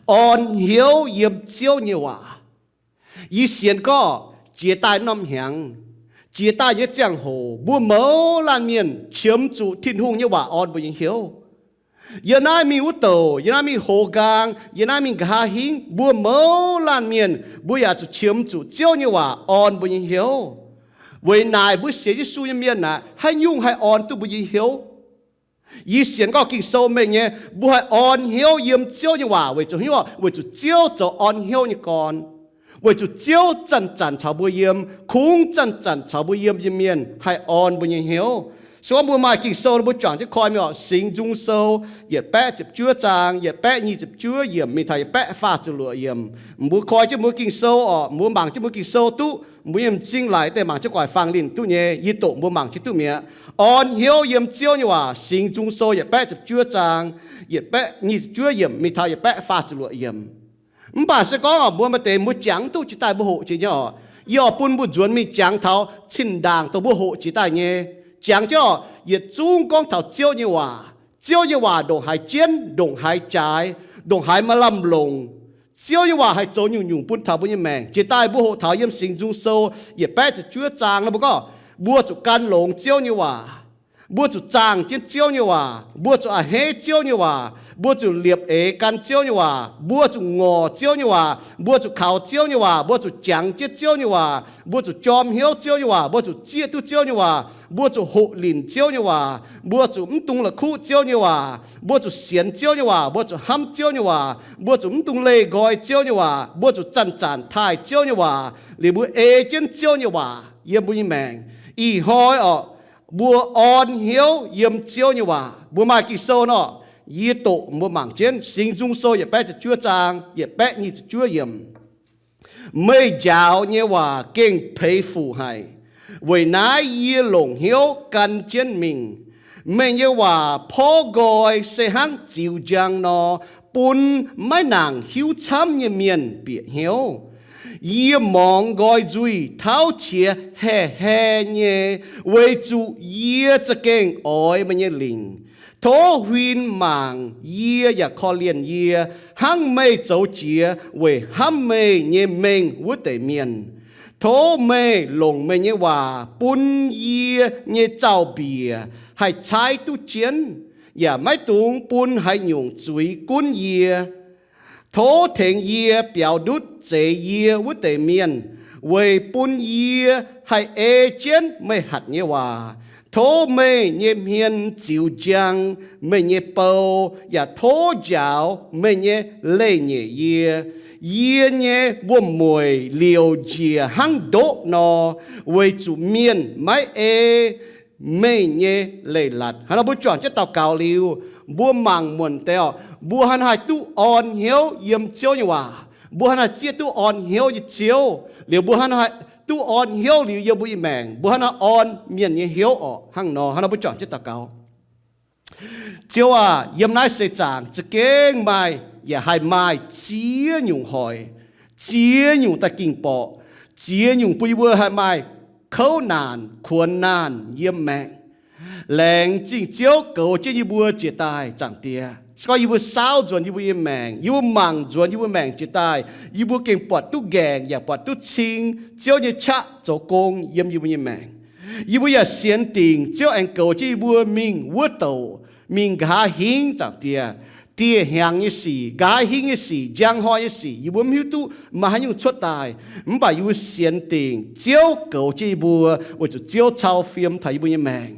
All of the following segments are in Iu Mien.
Orn hnyouv yiem Ziouv nyei waac. Yie sienx gorngv jiex daaih norm hnyangx, jiex daaih nyei ziangh hoc, mbuo mouz laanh mienh qiemx zuqc Tin-Hungh nyei waac orn mbuo nyei hnyouv. Yiem naaiv mingh wuov douc, yiem naaiv mingh hoz nqaang, yiem naaiv mingh nqa'haav hingv, mbuo mouz laanh mienh mbuo yaac zuqc qiemx zuqc Ziouv nyei waac orn mbuo nyei hnyouv. Weic naaic mbuo sienx Yesu nyei mienh aeqv, haaix nyungc haih orn duqv mbuo nyei hnyouv? Yie sienx gorngv Ging-Sou mengh nyei, mbuo haih orn hnyouv yiem Ziouv nyei waac weic zuqc hnyouv, weic zuqc Ziouv zoux orn hnyouv nyei gorn. Weic zuqc Ziouv zanc-zanc caux mbuo yiem, kungx zanc-zanc caux mbuo yiem nyei mienh haih orn mbuo nyei hnyouv. Se gorngv mbuo maaih Ging-Sou, mbuo juangc jienv koi mingh orqc, Singx Nzung Sou yietc baeqv ziepc juov zaang yietc baeqv nyic ziepc juov yiemc mingh taux yietc baeqv faah ziepc luoqc yiemc. Mbuo koi jienv mbuo Ging-Sou orqc, mbuo mangc jienv mbuo Ging-Sou duqv, mbuo nyei m'zing laic deix mangc jienv guaic fangx linh duqv nyei. Yie doqc mbuo mangc jienv duqv mi'aqv. Orn hnyouv yiem Ziouv nyei waac, Singx Nzung Sou yietc baeqv ziepc juov zaang yietc baeqv nyic ziepc juov yiemc mingh taux yietc baeqv faah ziepc luoqc yiemc. Mv baac se gorngv mbuo maaih deix mbuo jangx duqv jiex daaih mbuo hoqc jiex nyei orqc, yie oix bun mbuo nzuonx mingh jangx taux cin-ndaangc dongh mbuo hoqc jiex daaih nyei. Jangx jienv orqc, yietc zungv gorngv taux Ziouv nyei waac. Ziouv nyei waac ndongc haaix jienv, ndongc haaix jaaix, ndongc haaix maaih lamh longc. Ziouv nyei waac haih zoux nyungc-nyungc bun taux mbuo nyei maengc. Jiex daaih mbuo hoqc taux yiem Singx Nzung Sou yietc baeqv ziepc juov zaang nor, mbuo gorngv, mbuo zuqc gan longx Ziouv nyei waac. Mbuo zuqc zaangh jienv Ziouv nyei waac. Mbuo zuqc a'hneiv Ziouv nyei waac. Mbuo zuqc liepc eix gan Ziouv nyei waac. Mbuo zuqc ngorc Ziouv nyei waac. Mbuo zuqc kaux Ziouv nyei waac. Mbuo zuqc jangx jienv Ziouv nyei waac. Mbuo zuqc jorm hnyouv Ziouv nyei waac. Mbuo zuqc zieqv duqv Ziouv nyei waac. Mbuo zuqc hoqc linc Ziouv nyei waac. Mbuo zuqc mv dungx la'kuqv Ziouv nyei waac. Mbuo zuqc sienx Ziouv nyei waac. Mbuo zuqc hnamv Ziouv nyei waac. Mbuo zuqc mv dungx leih nqoi Ziouv nyei waac. Mbuo zuqc zanc-zanc taaih Ziouv nyei waac, liuz mbuo ei jienv Ziouv nyei waac yiem mbuo nyei maengc. Ih hnoi orqc, mbuo orn hnyouv yiem Ziouv nyei waac. Mbuo maaih Ging-Sou nor, yie doqc mbuo mangc jienv Singx Nzung Sou yietc baeqv ziepc juov zaang yietc baeqv nyic ziepc juov yiemc. Meih njaaux nyei waac gengh peix fuc haic. Weic naaiv yie longc hnyouv gan jienv mingh. Meih nyei waac porv nqoi se hnangv ziux njang nor, bun maiv nangc hiuv camv nyei mienh bieqc hnyouv. Yie morngx nqoi nzuih tauv qiex haeh haeh nyei, weic zuqc yie za'gengh oix meih nyei lingc. Tov huin mangc yie yaac korv-lienh yie, hnangv meih zoux jiex weic hnamv meih nyei mengh wuov deix mienh. Tov meih longc meih nyei waac bun yie nyei zaux-mbiec haih caaiv duqv jienv, yaac maiv dungx bun haaix nyungc zuiz gunv yie. Tov tengx yie biaux ndutv zeix yie wuov deix mienh, weic bun yie haih ei jienv meih hatc nyei waac. Tov meih nyei hmien ziux njang meih nyei bou, yaac tov njaaux meih nyei leiz-nyeic yie. Yie nyei wuom-mueic liouc njiec hnangv ndoqv nor, weic zuqc mienh maiv ei meih nyei leiz-latc. Hnangv nor mbuo juangc jienv daux gaux liuz, mbuo mangc muonc deix orqc, mbuo hnangv haaix duqv orn hnyouv yiem Ziouv nyei waac? Mbuo hnangv haaix zieqv duqv orn hnyouv nyei Ziouv? Liuz mbuo hnangv haaix duqv orn hnyouv liuz yiem mbuo nyei maengc, mbuo hnangv haaix orn mienh nyei hnyouv orqc? Hnangv nor, hnangv nor mbuo juangc jienv daux gaux. Ziouv aah, yiem naaiv seix zaangc za'gengh maaih, yaac haih maaih ziex nyungc hoic, ziex nyungc da'gingh borqc, ziex nyungc bun yie mbuo haih maaih kouv naanc, kuonx naanc yiem maengc. Laengz zingh Ziouv goux jienv yie mbuo jiex daaih, Zaangc Diex. Se gorngv yie mbuo saauv nzuonx yie mbuo nyei maengc, yie mbuo mangc nzuonx yie mbuo maengc jiex daaih, yie mbuo gengh buatc duqv nqaengc yaac buatc duqv cing Ziouv nyei qaqv zoux gong yiem yie mbuo nyei maengc. Yie mbuo yaac sienx dingc Ziouv aengx goux jienv yie mbuo mingh wuov douc, mingh nqa'haav hingv, Zaangc Diex. Dieh hnyangx nyei sic, nqa'haav hingv nyei sic, njang hnoi nyei sic, yie mbuo mv hiuv duqv maaih haaix nyungc cuotv daaih. Mv baac yie mbuo sienx dingc Ziouv goux jienv yie mbuo, weic zuqc Ziouv cau fiem taux yie mbuo nyei maengc.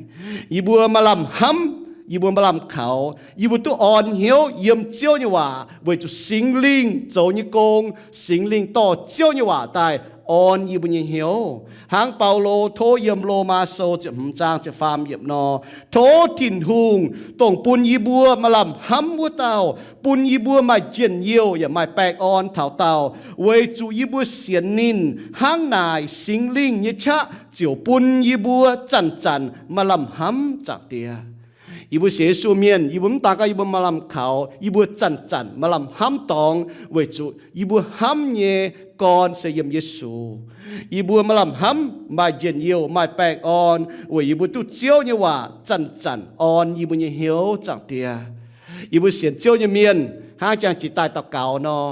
Yie mbuo maaih lamh hnamv, yie mbuo maaih lamh kaux, yie mbuo duqv orn hnyouv yiem Ziouv nyei waac weic zuqc Singx Lingh zoux nyei gong. Singx Lingh dorh Ziouv nyei waac daaih orn yie mbuo nyei hnyouv. Hnangv Baulo tov yiem Lomaa Sou ziepc hmz zaang ziepc faam yiemc nor, tov Tin-Hungh, dongh bun yie mbuo maaih lamh hnamv wuov dauh, bun yie mbuo maaih njien-youh yaac maaih baengh orn taux daauh, weic zuqc yie mbuo sienx ninh. Hnangv naaic Singx Lingh nyei qaqv ziouc bun yie mbuo zanc-zanc maaih lamh hnamv, Zaangc Diex. Yie mbuo sienx Yesu mienh, yie mbuo mv daan gorngv yie mbuo maaih lamh kaux, yie mbuo zanc-zanc maaih lamh hnamv dorngx, weic zuqc yie mbuo hnamv nyei gorn se yiem Yesu. Yie mbuo maaih lamh hnamv, maaih njien-youh, maaih baengh orn, weic yie mbuo duqv Ziouv nyei waac zanc-zanc orn yie mbuo nyei hnyouv, Zaangc Diex. Yie mbuo sienx Ziouv nyei mienh, hnangv jang jiex daaih daux gaux nor,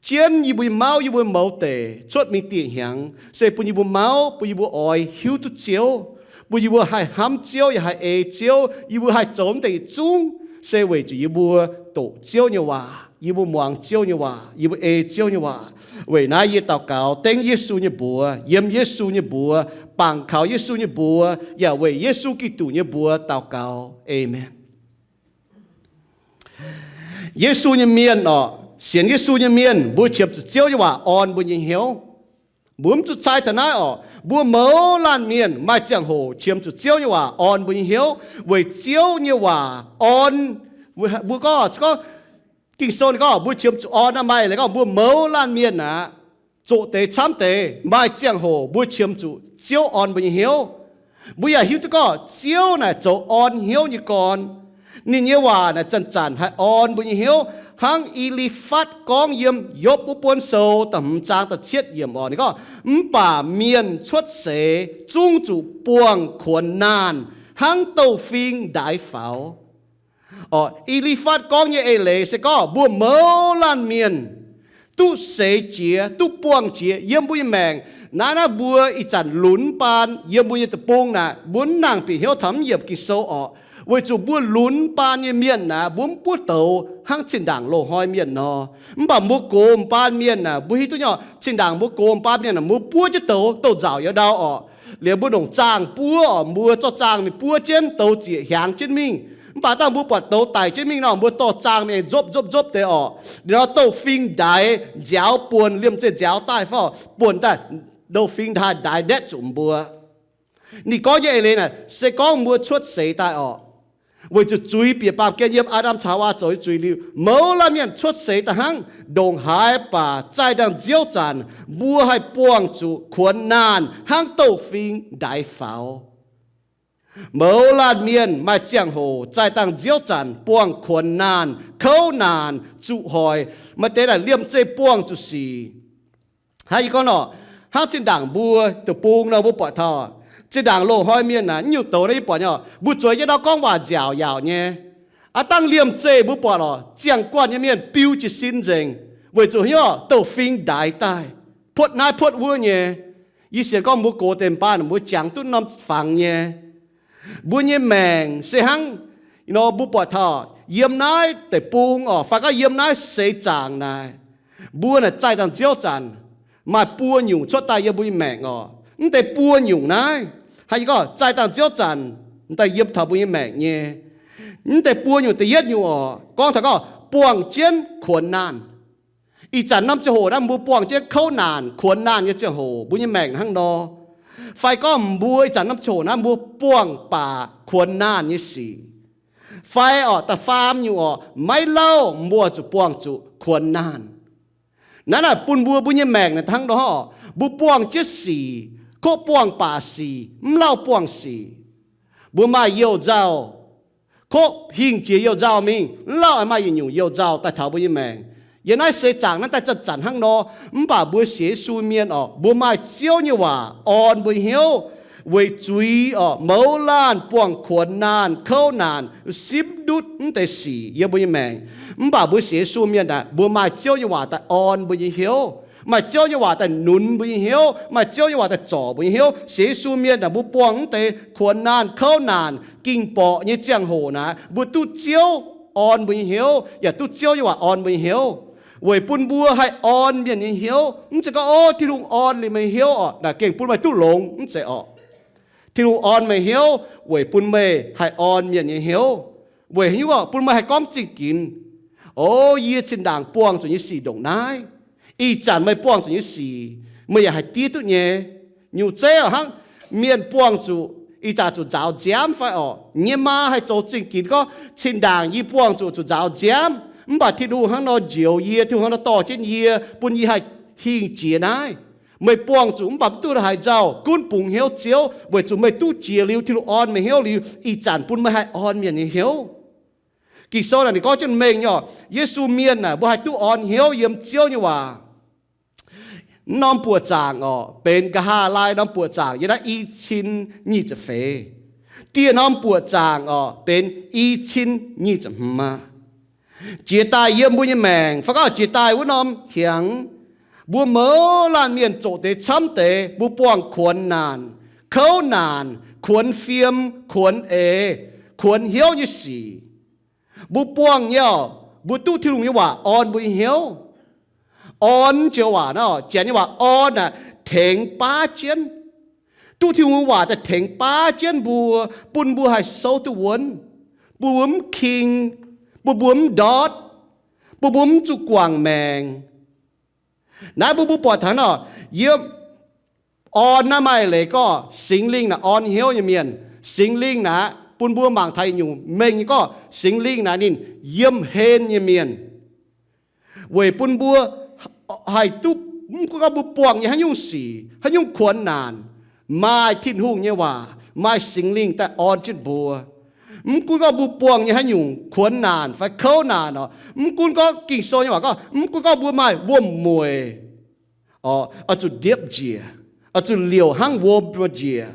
jienv yie mbuo nyei mauv, yie mbuo mouz deic cuotv mingh dieh hnyangx, se bun yie mbuo mauv, bun yie mbuo oix hiuv duqv Ziouv, bun yie mbuo haih hnamv Ziouv yaac haih ei Ziouv, yie mbuo haih zoux mv deix yietc zungv, se weic zuqc yie mbuo doqc Ziouv nyei waac, yie mbuo muangx Ziouv nyei waac, yie mbuo ei Ziouv nyei waac. Weic naaiv yie daux gaux dengv Yesu nyei mbuox, yiem Yesu nyei mbuox, bangc kaux Yesu nyei mbuox, yaac weic Yesu Giduc nyei mbuox daux gaux. Aamen. Yesu nyei mienh orqc, sienx Yesu nyei mienh, mbuo qiemx zuqc Ziouv nyei waac orn mbuo nyei hnyouv. Mbuo mv zuqc cai taux naaiv orqc, mbuo mouz laanh mienh maaih ziangh hoc qiemx zuqc Ziouv nyei waac orn mbuo nyei hnyouv, weic Ziouv nyei waac orn mbuo. Gorngv, gorngv, Ging-Sou ninh gorngv mbuo qiemx zuqc orn aqv, maaih leiz gorngv mbuo mouz laanh mienh aqv, zoqc deix camv deix, maaih ziangh hoc mbuo qiemx zuqc Ziouv orn mbuo nyei hnyouv. Mbuo yaac hiuv duqv gorngv Ziouv naaic zoux orn hnyouv nyei gorn. Ninh nyei waac naaic zanc-zanc haih orn mbuo nyei hnyouv, hnangv E^li^fatv gorngv yiem Yopv wuov buonv sou da'hmz zaang da'cietv yiemc orqc. Ninh gorngv, mv baac mienh cuotv seix zungv zuqc buangh kuonx naanh hnangv douh fing ndaix faaux. Orqc, E^li^fatv gorngv nyei eix leiz se gorngv mbuo mouz laanh mienh duqv seix jiex, duqv buangh jiex yiem mbuo nyei maengc. Naaiv, naaiv mbuo ih zanc lunx baan yiem mbuo nyei deic-bung naaic, mbuo mv nangc bieqc hnyouv taux mv yiemc Ging-Sou orqc. Weic zuqc mbuo lunx baan nyei mienh naaic, mbuo mv buov douz hnangv zinh ndaangc loz-hnoi mienh nor. Mv baac mbuo gox m'baan mienh naaic, mbuo hiuv duqv nyei orqc, zinh ndaangc mbuo gox m'baan mienh naaic, mbuo buov jienv douz, douz-nzauc yiem ndau orqc. Liuz mbuo ndongc zaangh buov orqc, mbuo zorqv zaangh mingh buov jienv, douz zieqc hiaangx jienv mingh. Mv baac dangh mbuo buatc douz daic jienv mingh nor, mbuo dorh zaangh mingh nzopv nzopv nzopv deix orqc. Liuz nor douh fing ndaix nziaaux buonc, liemh zeih nziaaux daaih fai orqc, buonc daaih, douh fing ndaix ndaix ndetv zuqc mbuo. Ninh gorngv nyei eix leiz naaic se gorngv mbuo cuotv seix daaih orqc, weic zuqc zuiz bieqc baamh gen yiem Aa^ndam caux Haawaa zoux nyei zuiz liuz, mouz laanh mienh cuotv seix daaih hnangv. Ndongc haaix baac zaih ndaangc nziouv zanc, mbuo haih buangh zuqc kuonx naanh hnangv douh fing ndaix faaux. Mouz laanh mienh maaih ziangh hoc zaih dangh nziouv zanc buangh kuonx naanh, kouv naanc, zuqc hoic, maaih deix naaic liemh zeih buangh zuqc sic. Hnangv yie gorngv nor, hnangv zinh ndaangc mbuo deic-bung nor mbuo buatc taux, zinh ndaangc loz-hnoi mienh naaic, mv nyungc douz naaiv yie buatc nyei, mbuo zueiz jienv ndau gorngv waac nziaauc yaauc nyei. Aav dangh liemh zeih mbuo buatc lorqc, ziangh guanh nyei mienh biu jiez sin nzengc, weic zuqc hnyouv douh fing ndaix daaih, puotv naaiv puotv wuov nyei. Yie sienx gorngv mbuo gox deix m'baan mbuo jangx duqv norm fangx nyei. Mbuo nyei maengc se hnangv nor mbuo buatc taux yiem naaiv deic-bung orqc, fai gorngv yiem naaiv seix zaangc naaic, mbuo naaic zaih dangh nziouv zanc, maaih buo nyungc cuotv daaih yiem mbuo nyei maengc orqc. Mv deix buo nyungc naaiv, hnangv yie gorngv zaih dangh nziouv zanc, daaih yiem taux mbuo nyei maengc nyei. Mv deix buo nyungc da'yietv nyungc orqc, gorngv taux gorngv buangh jienv kuonx naanh. Ih zanc norm ziangh hoc naaiv mbuo buangh jienv kouv naanc, kuonx naanh nyei ziangh hoc, mbuo nyei maengc hnangv nor. Fai gorngv mbuo ih zanc norm ziangh hoc naaiv mbuo buangh baac kuonx naanh nyei sic. Fai orqc, da'faam nyungc orqc, maiv lauh mbuo zuqc buangh zuqc kuonx naanh. Naaiv naaic bun mbuo, mbuo nyei maengc naaic hnangv nor orqc, mbuo buangh jienv sic, kov buangh baac sic, mv lauh buangh sic. Mbuo maaih youh nzauh, kov hingh jiex youh nzauh mingh, mv lauh maaih yietc nyungc youh nzauh daaih taux mbuo nyei maengc. Yiem naaiv seix zaangc naaiv daaih zanc-zanc hnangv nor, mv baac mbuo sienx Yesu mienh orqc, mbuo maaih Ziouv nyei waac orn mbuo hnyouv, weic zuiz orqc, mouz laanh buangh kuonx naanh, kouv naanc, simv ndutv mv deix sic yiem mbuo nyei maengc. Mv baac mbuo sienx Yesu mienh aeqv, mbuo maaih Ziouv nyei waac daaih orn mbuo nyei hnyouv, maaih Ziouv nyei waac daaih nunz mbuo nyei hnyouv, maaih Ziouv nyei waac daaih zorc mbuo nyei hnyouv. Sienx Yesu mienh aeqv, mbuo buangh mv deix kuonx naanh, kouv naanc, ging-borqc nyei ziangh hoc naaic, mbuo duqv Ziouv orn mbuo nyei hnyouv, yaac duqv Ziouv nyei waac orn mbuo nyei hnyouv, weic bun mbuo haih orn mienh nyei hnyouv. Mv zeiz gorngv, O, Tin-Hungh orn liuz meih hnyouv orqc, naaic gengh bun meih duqv longx, mv zeiz orqc. Tin-Hungh orn meih hnyouv weic bun meih haih orn mienh nyei hnyouv, weic hnyouv bun meih haih gorngv zingh ginx, O, yie zinh ndaangc buangh zuqc nyei sic ndongc naaiv. Ih zanc meih buangh zuqc nyei sic, meih yaac haih diev duqv nyei. Nyungc zeiv hnangv, mienh buangh zuqc ih zanc zuqc nzaaux nziaamv fai orqc, nyei maa haih zoux zingh ginx gorngv, Zinh ndaangc yie buangh zuqc zuqc nzaaux nziaamv, mv baac Tin-Hungh hnangv nor njoux yie, Tin-Hungh hnangv nor dorh jienv yie, bun yie haih hingh jiex naaiv. Meih buangh zuqc mv baac mv duqv haaix nzauh, gunv bungx hnyouv Ziouv, weic zuqc meih duqv jiex liuz, Tin-Hungh orn meih hnyouv liuz, ih zanc bun meih haih orn mienh nyei hnyouv. Ging-Sou naaic ninh gorngv jienv mengh nyei orqc, Yesu mienh aeqv, mbuo haih duqv orn hnyouv yiem Ziouv nyei waac. Norm buoqc zaangc orqc, benx nqa'haav laai norm buoqc zaangc yiem naaiv i cin nyic ziepc feix. Dieh norm buoqc zaangc orqc, benx i cin nyic ziepc hmz aqv. Jiex daaih yiem mbuo nyei maengc, fai gorngv jiex daaih wuov norm hiaangx, mbuo mouz laanh mienh zoqc deix camv deix, mbuo buangh kuonx naanc, kouv naanc, kuonx fiem, kuonx eix, kuonx hnyouv nyei sic. Mbuo buangh nyei oc, mbuo duqv Tin-Hungh nyei waac orn mbuo nyei hnyouv. Orn joux waac naaiv, Janx nyei waac orn aeqv, tengx baav jienv. Duqv Tin-Hungh nyei waac daaih tengx baav jienv mbuo, bun mbuo haih souv duqv wuonv, bun mbuo mv king, bun mbuo mv ndortv, bun mbuo mv zuqc guangc maengc. Naaiv mbuo mbuo buatc taux nor, yiem orn naaiv maaih leiz gorngv Singx Lingh naaic orn hnyouv nyei mienh. Singx Lingh naaic bun mbuo mangc taux yietc nyungc mengh nyei gorngv Singx Lingh naaic ninh yiem hlen nyei mienh. Weic bun mbuo haih duqv, mv gunv gorngv mbuo buangh nyei haaix nyungc sic, haaix nyungc kuonx naanc, maaih Tin-Hungh nyei waac, maaih Singx Lingh daaih orn jienv mbuo. Mv gunv gorngv mbuo buangh nyei haaix nyungc kuonx naanc fai kouv naanc oc, mv gunv gorngv Ging-Sou nyei waac gorngv, mv gunv gorngv mbuo maaih wuom-mueic, oix zuqc ndiepv njiec, oix zuqc liouc hnangv wuom njiec.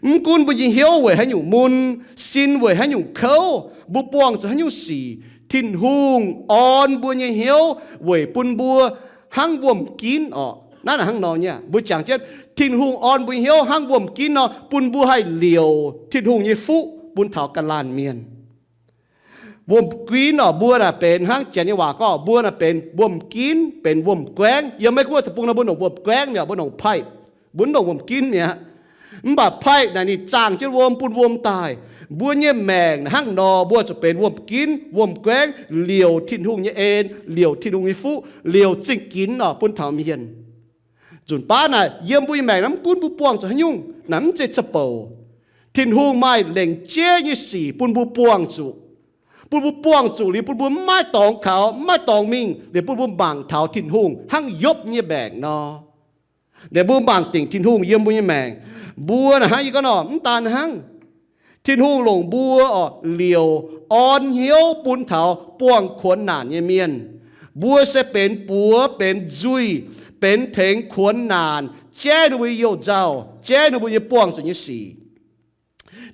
Mv gunv mbuo nyei hnyouv weic haaix nyungc mun, sin weic haaix nyungc kouv, mbuo buangh zuqc haaix nyungc sic, Tin-Hungh orn mbuo nyei hnyouv weic bun mbuo hnangv wuom-ginv oc. Naaiv naaic hnangv nor nyei, mbuo jangx jienv Tin-Hungh orn mbuo nyei hnyouv hnangv wuom-ginv nor, bun mbuo haih liouc Tin-Hungh nyei fuqv bun taux ga'laanh mienh. Wuom-ginv oc, mbuo naaic benx hnangv Janx nyei waac gorngv, mbuo naaic benx wuom-ginv, benx wuom-guaengv. Yiem Meiv Guoqv deic-bung nor mbuo longc wuom-guaengv mi'aqv, mbuo longc pipe, mbuo mv longc wuom-ginv mi'aqv. Mv baac pipe naaic ninh zaangh jienv wuom bun wuom daaih. Mbuo nyei maengc naaic hnangv nor, mbuo zuqc benx wuom-ginv, wuom-guaengv, liouc Tin-Hungh nyei en, liouc Tin-Hungh nyei fuqv, liouc zingh ginx oc bun taux mienh. Nzunc baav naaic yiem mbuo nyei maengc naaiv mv gunv mbuo buangh zuqc haaix nyungc, naaic mv zeiz ca'bouc. Tin-Hungh maaih lengc jeiv nyei sic bun mbuo buangh zuqc, bun mbuo buangh zuqc liuz bun mbuo mv maaih dorngx kaux, mv maaih dorngx mingh, liuz bun mbuo mangc taux Tin-Hungh hnangv Yopv nyei maengc nor. Liuz mbuo mangc dingc Tin-Hungh yiem mbuo nyei maengc. Mbuo naaic hnangv yie gorngv nor, mv daan hnangv. Tin-Hungh longc mbuo oc liouc orn hnyouv bun taux buangh kuonx naanc nyei mienh. Mbuo se benx buoz, benx nzuih, benx tengx kuonx naanc, jaiv ninh mbuo nyei youh nzauh, jaiv ninh mbuo nyei buangh zuqc nyei sic.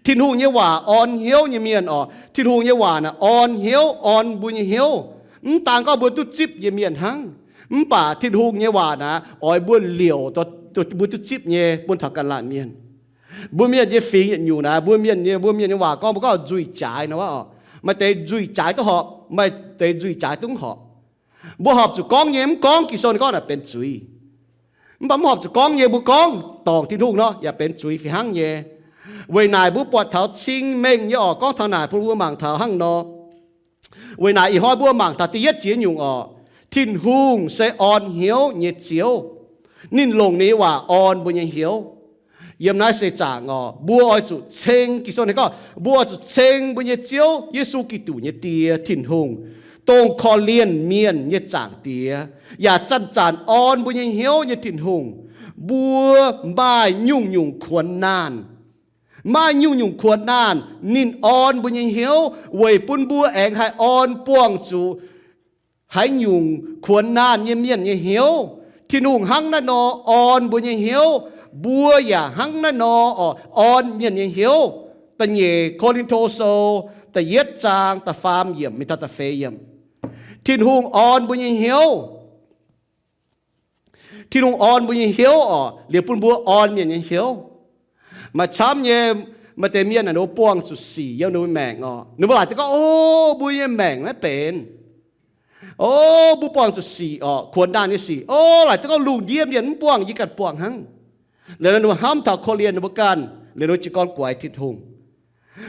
Tin-Hungh nyei waac orn hnyouv nyei mienh oc, Tin-Hungh nyei waac naaic orn hnyouv, orn mbuo nyei hnyouv. Mv daan gorngv mbuo duqv zipv nyei mienh hnangv, mv baac Tin-Hungh nyei waac naaic oix mbuo liouc mbuo duqv zipv nyei bun taux ganh laanh mienh. Mbuo mienh nyei fingx yietc nyungc naaic, mbuo mienh nyei, mbuo mienh nyei waac gorngv mbuo gorngv nzuih jaaix nor, maaih deix nzuih jaaix duqv horpc, maaih deix nzuih jaaix duqv mv horpc. Mbuo horpc zuqc gorngv nyei mv gorngv, Ging-Sou ninh gorngv naaic benx zuiz. Mv baac mv horpc zuqc gorngv nyei mbuo gorngv dorngc Tin-Hungh nor yaac benx zuiz fih hnangv nyei. Weic naaic mbuo buatc taux cing-mengh nyei oc, gorngv taux naaic bun mbuo mangc taux hnangv nor. Weic naaic ih hnoi mbuo mangc taux da'yietv ziex nyungc oc, Tin-Hungh se orn hnyouv nyei Ziouv. Ninh longc ninh nyei waac orn mbuo nyei hnyouv. Yiem naaiv seix zaangc oc, mbuo oix zuqc ceng, Ging-Sou ninh gorngv mbuo oix zuqc ceng mbuo nyei Ziouv Yesu Giduc nyei Die Tin-Hungh, dongh korv-lienh mienh nyei Zaangc Diex, yaac zanc-zanc orn mbuo nyei hnyouv nyei Tin-Hungh. Mbuo maaih nyungc-nyungc kuonx naanh, maaih nyungc-nyungc kuonx naanh ninh orn mbuo nyei hnyouv weic bun mbuo aengx haih orn buangh zuqc haaix nyungc kuonx naanh nyei mienh nyei hnyouv. Tin-Hungh hnangv naaiv nor orn mbuo nyei hnyouv, mbuo yaac hnangv naaiv nor oc orn mienh nyei hnyouv. Da'nyeic Ko^lin^to Sou da'yietv zaang da'faam yiemc mingh taux da'feix yiemc. Tin-Hungh orn mbuo nyei hnyouv. Tin-Hungh orn mbuo nyei hnyouv oc, liuz bun mbuo orn mienh nyei hnyouv. Maaih camv nyei, maaih deix mienh naaic ninh mbuo buangh zuqc sic yiem ninh mbuo maengc oc, ninh mbuo laaic duqv gorngv, O, mbuo nyei maengc maiv benx. O, mbuo buangh zuqc sic oc, kuonx naanh nyei sic. O, laaic duqv gorngv lungh ndiev mienh mv buangh, yie ganh buangh hnangv. Liuz ninh mbuo hnamv taux korv-lienh ninh mbuo ganh, liuz ninh mbuo jiez gorn guaix Tin-Hungh.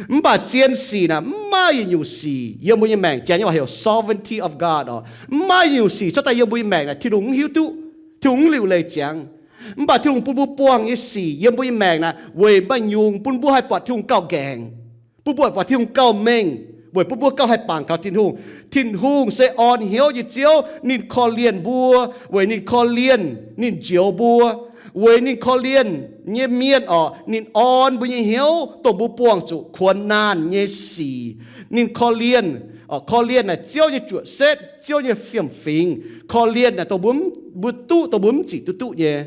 Mv baac zien sic naaic mv maaih yietc nyungc sic yiem mbuo nyei maengc, Janx nyei waac heuc sovereignty of God oc. Mv maaih yietc nyungc sic cuotv daaih yiem mbuo nyei maengc naaic Tin-Hungh mv hiuv duqv, Tin-Hungh mv liuc leih ziangx. Mv baac Tin-Hungh bun mbuo buangh nyei sic yiem mbuo nyei maengc naaic weic maaih nyungc bun mbuo haih buatc Tin-Hungh gauh nqaengc, bun mbuo buatc Tin-Hungh gauh mengh, weic bun mbuo gauh haih bangc kaux Tin-Hungh. Tin-Hungh se orn hnyouv nyei Ziouv. Ninh korv-lienh mbuo weic ninh korv-lienh, ninh njoux mbuo. Weic ninh korv-lienh nyei mienh oc, ninh orn mbuo nyei hnyouv dongh mbuo buangh zuqc kuonx naanh nyei sic. Ninh korv-lienh, korv-lienh naaic Ziouv nyei juoqc setv, Ziouv nyei fiem-fingx. Korv-lienh naaic dongh mbuo, mbuo duqv, dongh mbuo mv zic duqv duqv nyei.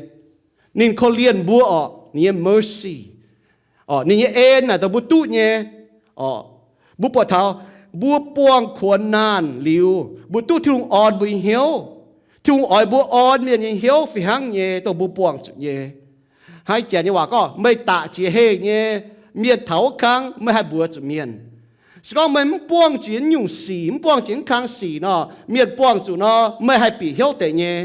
Ninh korv-lienh mbuo oc, ninh nyei mercy, ninh nyei en naaic dongh mbuo duqv nyei oc. Mbuo buatc taux Mbuo buangh kuonx naanh liuz, mbuo duqv Tin-Hungh orn mbuo nyei hnyouv. Tin-Hungh oix mbuo orn mienh nyei hnyouv fih hnangv nyei, dongh mbuo buangh zuqc nyei. Haaix janx nyei waac gorngv, meih daqc jiex heh nyei, mienh taux wuov kang meih haih mbuox zuqc mienh. Se gorngv meih mv buangh jiex nyungc sic, mv buangh jiex wuov kang sic nor, mienh buangh zuqc nor, meih haih bieqc hnyouv deix nyei.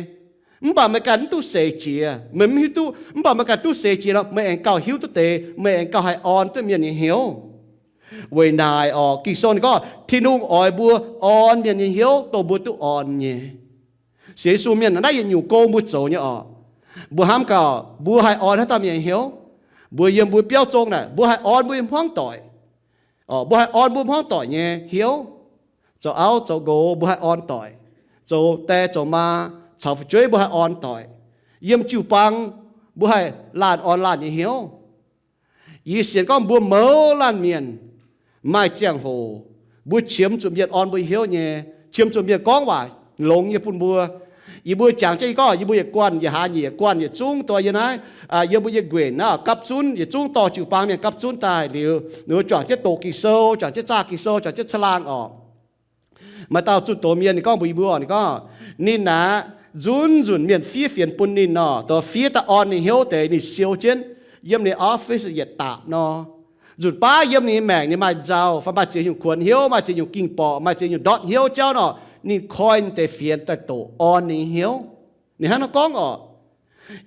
Mv baac meih ganh mv duqv seix jiex, meih mv hiuv duqv. Mv baac meih ganh duqv seix jiex nor, meih aengx gauh hiuv duqv deix, meih aengx gauh haih orn duqv mienh nyei hnyouv. Weic naaic orqc, Ging-Sou ninh gorngv Tin-Hungh oix mbuo orn mienh nyei hnyouv dongh mbuo duqv orn nyei. Sienx Yesu mienh naaiv yietc nyungc gong mbuo zoux nyei orqc. Mbuo hnamv gaax, mbuo haih orn haaix dauh mienh nyei hnyouv? Mbuo yiem mbuo biauv zong naaic, mbuo haih orn mbuo nyei hmuangv doic. Orqc, mbuo haih orn mbuo hmuangv doic nyei hnyouv. Zoux auv zoux nqox mbuo haih orn doic. Zoux die zoux maa caux fu'jueiv mbuo haih orn doic. Yiem jiu-baang mbuo haih laanh orn laanh nyei hnyouv. Yie sienx gorngv mbuo mouz laanh mienh maaih ziangh hoc mbuo qiemx zuqc mienh orn mbuo hnyouv nyei, qiemx zuqc mienh gorngv waac longx nyei bun mbuo. Yie mbuo jangx jienv, yie gorngv yie mbuo yietc guanh, yietc hlaax nyeic guanh yietc zungv dongh yie naaiv, yie mbuo nyei nquenc naaiv gapv zunv, yietc zungv dorh jiu-baang mienh gapv zunv daaih liuz, ninh mbuo juangc jienv doqc Ging-Sou, juangc jienv zaah Ging-Sou, juangc jienv caangh laangh orqc. Maaih dauh zunh doz mienh ninh gorngv mbuox yie mbuo, ninh gorngv, ninh aeqv, nzunc nzunc mienh fiev fienx bun ninh nor, dongh fiev daaih orn ninh hnyouv deix ninh siou jienv yiem ninh office yietc daapc nor. Nzunc baav yiem ninh nyei maengc ninh maaih nzauh fai maaih ziex nyungc kuonx hnyouv, maaih ziex nyungc ging-borqc, maaih ziex nyungc ndortv hnyouv jauv nor, ninh koi ninh deix fienx daaih doqc orn ninh nyei hnyouv. Ninh hnangv naaiv gorngv orqc.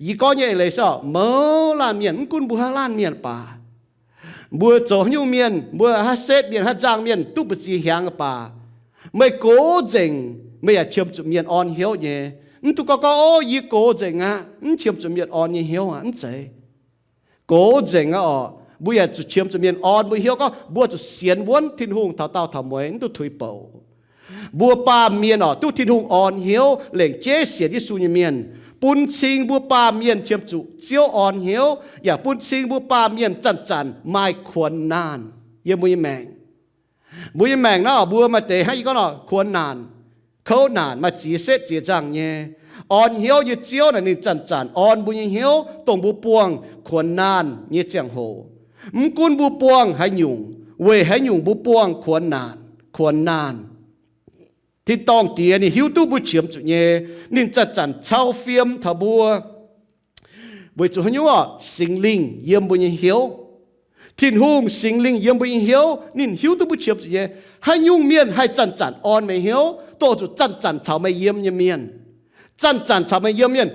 Yie gorngv nyei eix leiz se mouz laanh mienh, mv gunv mbuo haaix laanh mienh baac, mbuo zoux haaix nyungc mienh, mbuo haaix setv mienh, haaix nzangc mienh, duqv mbu'ziex hiaangx baac, meih gox nzengc meih yaac qiemx zuqc mienh orn hnyouv nyei. Mv dungx gorngv gorngv, O, yie gox nzengc aqv, mv qiemx zuqc mienh orn nyei hnyouv aqv. Mv zeiz. Gox nzengc aqv orqc, mbuo yaac zuqc qiemx zuqc mienh orn mbuo hnyouv, gorngv mbuo zuqc sienx wuonv Tin-Hungh taux daauh taux mueiz, mv duqv tuix bouc. Mbuo baamh mienh orqc, duqv Tin-Hungh orn hnyouv, lengc jeiv sienx Yesu nyei mienh, bun cing mbuo baamh mienh qiemx zuqc Ziouv orn hnyouv, yaac bun cing mbuo baamh mienh zanc-zanc maaih kuonx naanh yiem mbuo nyei maengc. Mbuo nyei maengc naaiv orqc, mbuo maaih deix hnangv yie gorngv nor, kuonx naanc, kouv naanc, maaih ziex setv ziex nzangc nyei. Orn hnyouv nyei Ziouv naaic ninh zanc-zanc orn mbuo nyei hnyouv, dongh mbuo buangh kuonx naanh nyei ziangh hoc. Mv gunv mbuo buangh haaix nyungc, weic haaix nyungc mbuo buangh kuonx naanc, kuonx naanh, Tin-dorngh Diex ninh hiuv duqv mbuo qiemx zuqc nyei. Ninh zanc-zanc cau fiem taux mbuo. Weic zuqc haaix nyungc orqc? Singx Lingh yiem mbuo nyei hnyouv. Tin-Hungh Singx Lingh yiem mbuo nyei hnyouv, ninh hiuv duqv mbuo qiemx zuqc nyei. Haaix nyungc mienh haih zanc-zanc orn meih hnyouv, dongh zuqc zanc-zanc caux meih yiem nyei mienh, zanc-zanc caux meih yiem mienh?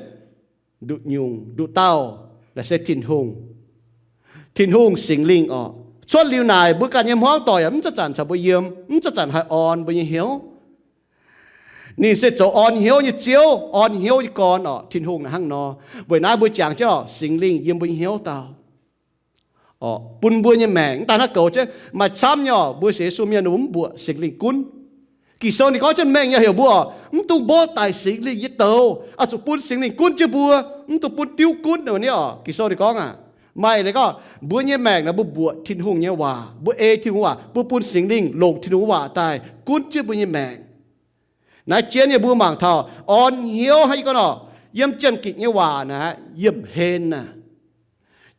Nduqc nyungc, nduqc dauh, naaiv se Tin-Hungh. Tin-Hungh Singx Lingh orqc. Cuotv liuz naaic, mbuo ganh nyei hmuangv doic yaac mv zanc-zanc caux mbuo yiem, mv zanc-zanc haih orn mbuo nyei hnyouv. Ninh se zoux orn hnyouv nyei Ziouv, orn hnyouv nyei gorn orqc. Tin-Hungh naaic hnangv nor. Weic naaiv mbuo jangx jienv orqc, Singx Lingh yiem mbuo nyei hnyouv dauh orqc, bun mbuo nyei maengc mv daaih hnangv goux jienv. Maaih camv nyei orqc, mbuo sienx Yesu mienh mbuo mv mbuoqc Singx Lingh gunv. Ging-Sou ninh gorngv jienv mengh nyei heuc mbuo orqc, mv dungx mborqv daic Singx Lingh nyei douz, oix zuqc bun Singx Lingh gunv jienv mbuo, mv dungx bun diuv gunv nor. Ging-Sou ninh gorngv aqv, maaih ninh gorngv mbuo nyei maengc naaic mbuo mbuoqc Tin-Hungh nyei waac, mbuo ei Tin-Hungh waac, mbuo bun Singx Lingh longc Tin-Hungh waac daaih gunv jienv mbuo nyei maengc. Naaiv jien nyei mbuo mangc taux orn hnyouv hnangv yie gorngv nor, yiem Janx-Gikc nyei waac naaic yiemh hlen aqv.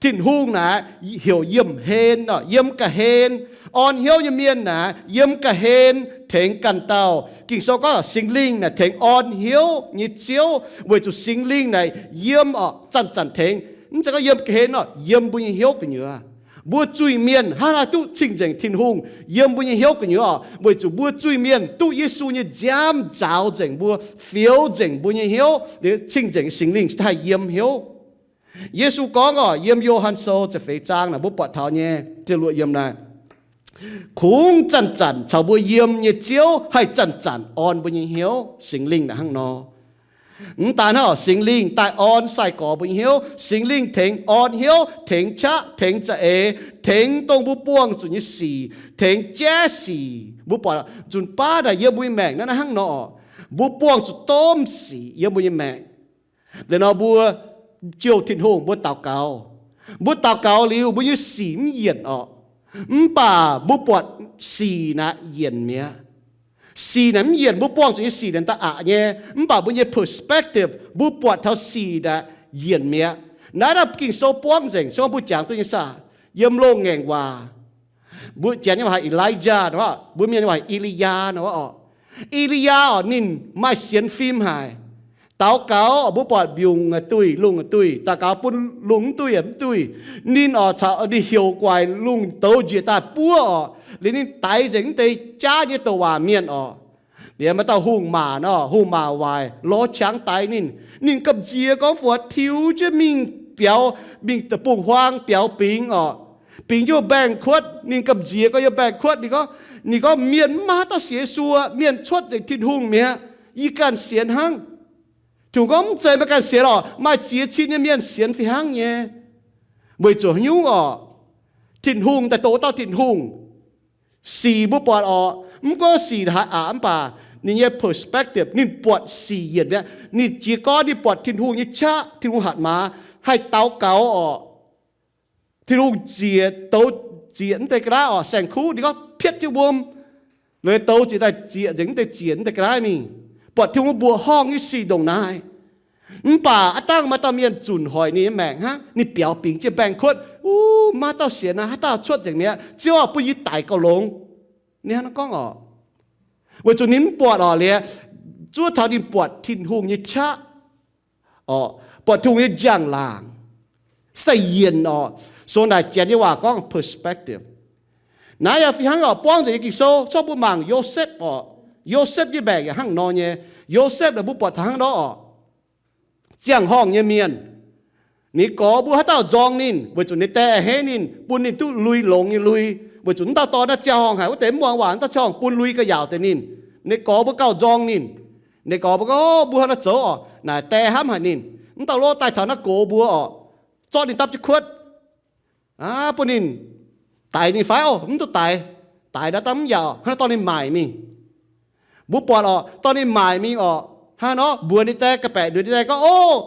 Tin-Hungh naaic heuc yiemh hlen orqc, yiem ga'hlen. Orn hnyouv nyei mienh naaic yiem ga'hlen tengx ganh dauh. Ging-Sou gorngv Singx Lingh naaic tengx orn hnyouv nyei Ziouv, weic zuqc Singx Lingh naaic yiem orqc zanc-zanc tengx, mv zeiz gorngv yiem ga'hlen orqc, yiem mbuo nyei hnyouv gu'nyuoz. Mbuo zuiz-mienh hnangv haaix duqv cing-nzengc Tin-Hungh yiem mbuo nyei hnyouv gu'nyuoz orqc? Weic zuqc mbuo zuiz-mienh duqv Yesu nyei nziaamv nzaaux nzengc mbuo, fioux nzengc mbuo nyei hnyouv, liuz cing-nzengc Singx Lingh cingx daaih yiem hnyouv. Yesu gorngv orqc, yiem Yo^han Sou ziepc feix zaang naaic mbuo buatc taux nyei, ziepc luoqc yiem naaic, kungx zanc-zanc caux mbuo yiem nyei Ziouv haih zanc-zanc orn mbuo nyei hnyouv. Singx Lingh naaic hnangv nor. Mv daan hnangv, Singx Lingh daaih orn sai-gorx mbuo nyei hnyouv. Singx Lingh tengx orn hnyouv, tengx qaqv, tengx za'eix, tengx dongh mbuo buangh zuqc nyei sic, tengx jaiv sic. Mbuo buatc nzunc baav naaic yiem mbuo nyei maengc naaiv hnangv nor, mbuo buangh zuqc domh sic yiem mbuo nyei maengc. Liuz nor mbuo jouh Tin-Hungh, mbuo daux gaux. Mbuo daux gaux liuz mbuo nyei sic mv yienc orqc. Mv baac mbuo buatc sic naaic yienc mi'aqv. Sic naaic mv yienc, mbuo buangh zuqc nyei sic naaic da'aqc nyei, mv baac mbuo nyei perspective, mbuo buatc taux sic naaic yienc mi'aqv. Naaiv dauh Ging-Sou buangv nzengc, se gorngv mbuo jangx duqv nyei saah? Yiem Loz-Ngaengc Waac, Mbuo Janx nyei waac haiz Elijah nor, mbuo Mienh nyei waac haiz E^li^yaa nor oc. E^li^yaa oc, ninh maaih sienx fim haic. Daux gaux oc, mbuo buatc mbiungc a'duih, lungh a'duih, daux gaux bun lungh mv duih yaac mv duih. Ninh oc, caux ninh heuc guaic lungh douz njiec daaih buov oc, liuz ninh daix nzengc mv deix jaav nyei douc waac mienh oc. Liuz maaih dauh hungh maac nor, hungh maac waaic lorz qangx daix ninh. Ninh gamh nziex gorngv fux tiux jienv mingh biaux, mingh deic-bung-huaang biaux bingx oc. Bingx jienv mbaengx-kuotv, ninh gamh nziex gorngv yiem mbaengx-kuotv, ninh gorngv, ninh gorngv, mienh mv maaih haaix dauh sienx Yesu, mienh cuotv nzengc Tin-Hungh mi'aqv. Yie ganh sienx hnangv. Tin-Hungh gorngv, mv zeiz meih ganh sienx oc, maaih ziex cin nyei mienh sienx fih hnangv nyei. Weic zuqc haaix nyungc oc? Tin-Hungh daaih doqc dauh Tin-Hungh. Sic mbuo buatc oc, mv gunv sic haaix aqc mv baac ninh nyei perspective, ninh buatc sic yienc mi'aqv. Ninh jiez gorn ninh buatc Tin-Hungh nyei qaqv, Tin-Hungh hatc maaz, haih daux gaux oc. Tin-Hungh ziec, douz ziec mv deix ga'naaiv oc, saeng-kuv ninh gorngv pietv jienv wuom, liuz douz ziec daaih ziec nzengc mv deix ziec mv deix ga'naaiv mingh. Buatc Tin-Hungh mbuoqc horngh nyei sic ndongc naaiv. Mv baac aav dangh maaih dauh mienh zunc hoic ninh nyei maengc hnangv, ninh biaux bingx jienv mbaengx-kuotv, Uv, maiv dauh sienx naaiv, haaix dauh cuotv nzengc mi'aqv? Ziouv aah, bun yie daic gauh longx. Ninh hnangv naaiv gorngv oc. Weic zuqc ninh mv buatc oc, liuz zuov taux ninh buatc Tin-Hungh nyei qaqv oc, buatc Tin-Hungh nyei njang-laangc, se daaih yienc oc. So naaic Janx nyei waac gorngv perspective. Naaiv yaac fih hnangv oc, buangv nzengc nyei Ging-Sou, zorqv mbuo mangc Yosepv oc. Yosepv nyei maengc yaac hnangv nor nyei. Yosepv naaic mbuo buatc taux hnangv nor oc. Ziangh horngh nyei mienh, ninh gorx mbuo haaix dauh nzorng ninh, weic zuqc ninh die a'hneiv ninh, bun ninh duqv lui longx nyei lui. Weic zuqc mv dauh dorn naaiv ziangh horngh haic, wuov deix mv muangx waac, mv dauh ziangh horngh bun lui ga'yaauc deix ninh. Ninh gorx mbuo gauh nzorng ninh. Ninh gorx mbuo gorngv, Mbuo hnangv naaiv zoux oc. Naaic die hnamv haic ninh. Mv dauh lov daaih taux naaiv gox mbuo oc, zorqv ninh dapv jienv kuotv, aav, bun ninh daix ninh fai oc. Mv duqv daix. Daix naaiv dangh mv yaac hnangv naaiv dorh ninh maaic mingh. Mbuo buatc oc, dorh ninh maaic mingh oc, hnangv nor mbuox ninh die, ga'baeqc ndueix ninh die gorngv, Ov,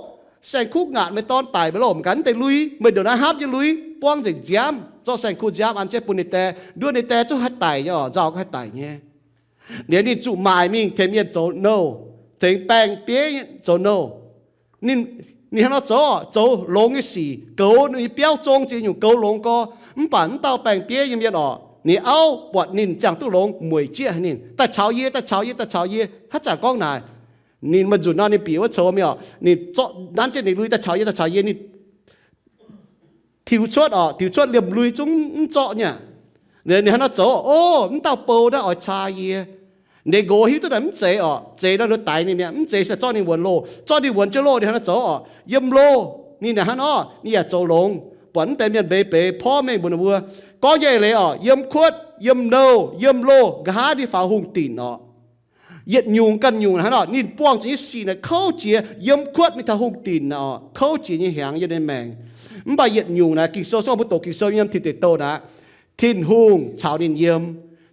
saeng-kuv ngaatc meih dorn daic meih loh, m'ganh mv deix lui, meih ndongc naaiv hnamv nyei lui, buangv nzengc nziaamv, zorqv saeng-kuv nziaamv an jienv bun ninh die. Nduov ninh die zungv haih daic nyei oc, nzauh haih daic nyei. Liuz ninh zuqc maaic mingh tengx mienh zoux nouh, tengx baeng-bieiv zoux nouh. Ninh, ninh hnangv nor zoux oc, zoux longx nyei sic, goux ninh nyei biauv zong ziex nyungc goux longx gorx. Mv baac mv dauh baeng-bieiv nyei mienh oc, ninh auv buatc ninh ziangh duqv longx mueic jieqv haic ninh, Daaih caux yie, daaih caux yie, daaih caux yie. Haaix zanc gorngv naaic, ninh maaih nzunc nor ninh bieqc wuov coux mingh oc, ninh zorqv nanv jienv ninh lui, Daaih caux yie, daaih caux yie. Ninh tiux cuotv oc, tiux cuotv liemh lui zungv mv zorqv nyei aqv. Ninh hnangv nor zoux, Ov, mv dauh bou naaiv oix caa yie. Ninh nqox hiuv duqv naaic mv zeiz oc, zeiz nor ninh daix ninh mi'aqv, mv zeiz se zorqv ninh wuonx loh. Zorqv ninh wuonx jienv loh ninh hnangv nor zoux oc. Yiem loh ninh hnangv nor ninh yaac zoux longx, buatc mv deix mienh mbeix beix porv mengh mbuox ninh mbuo. Gorngv nyei eix leiz oc, yiem kuotv, yiem nouh, yiem loh, nqa'haav ninh faaux hungh dinc oc. Yietc nyungc ganh nyungc hnangv nor, ninh buangh zuqc nyei sic naaic kouv jiex. Yiem kuotv mingh taux hungh dinc naaic oc, kouv jiex nyei hnyangx yiem ninh maengc. Mv baac yietc nyungc naaic Ging-Sou, se gorngv mbuo doqc Ging-Sou yiem Tin Deic Douh naaic, Tin-Hungh caux ninh yiem.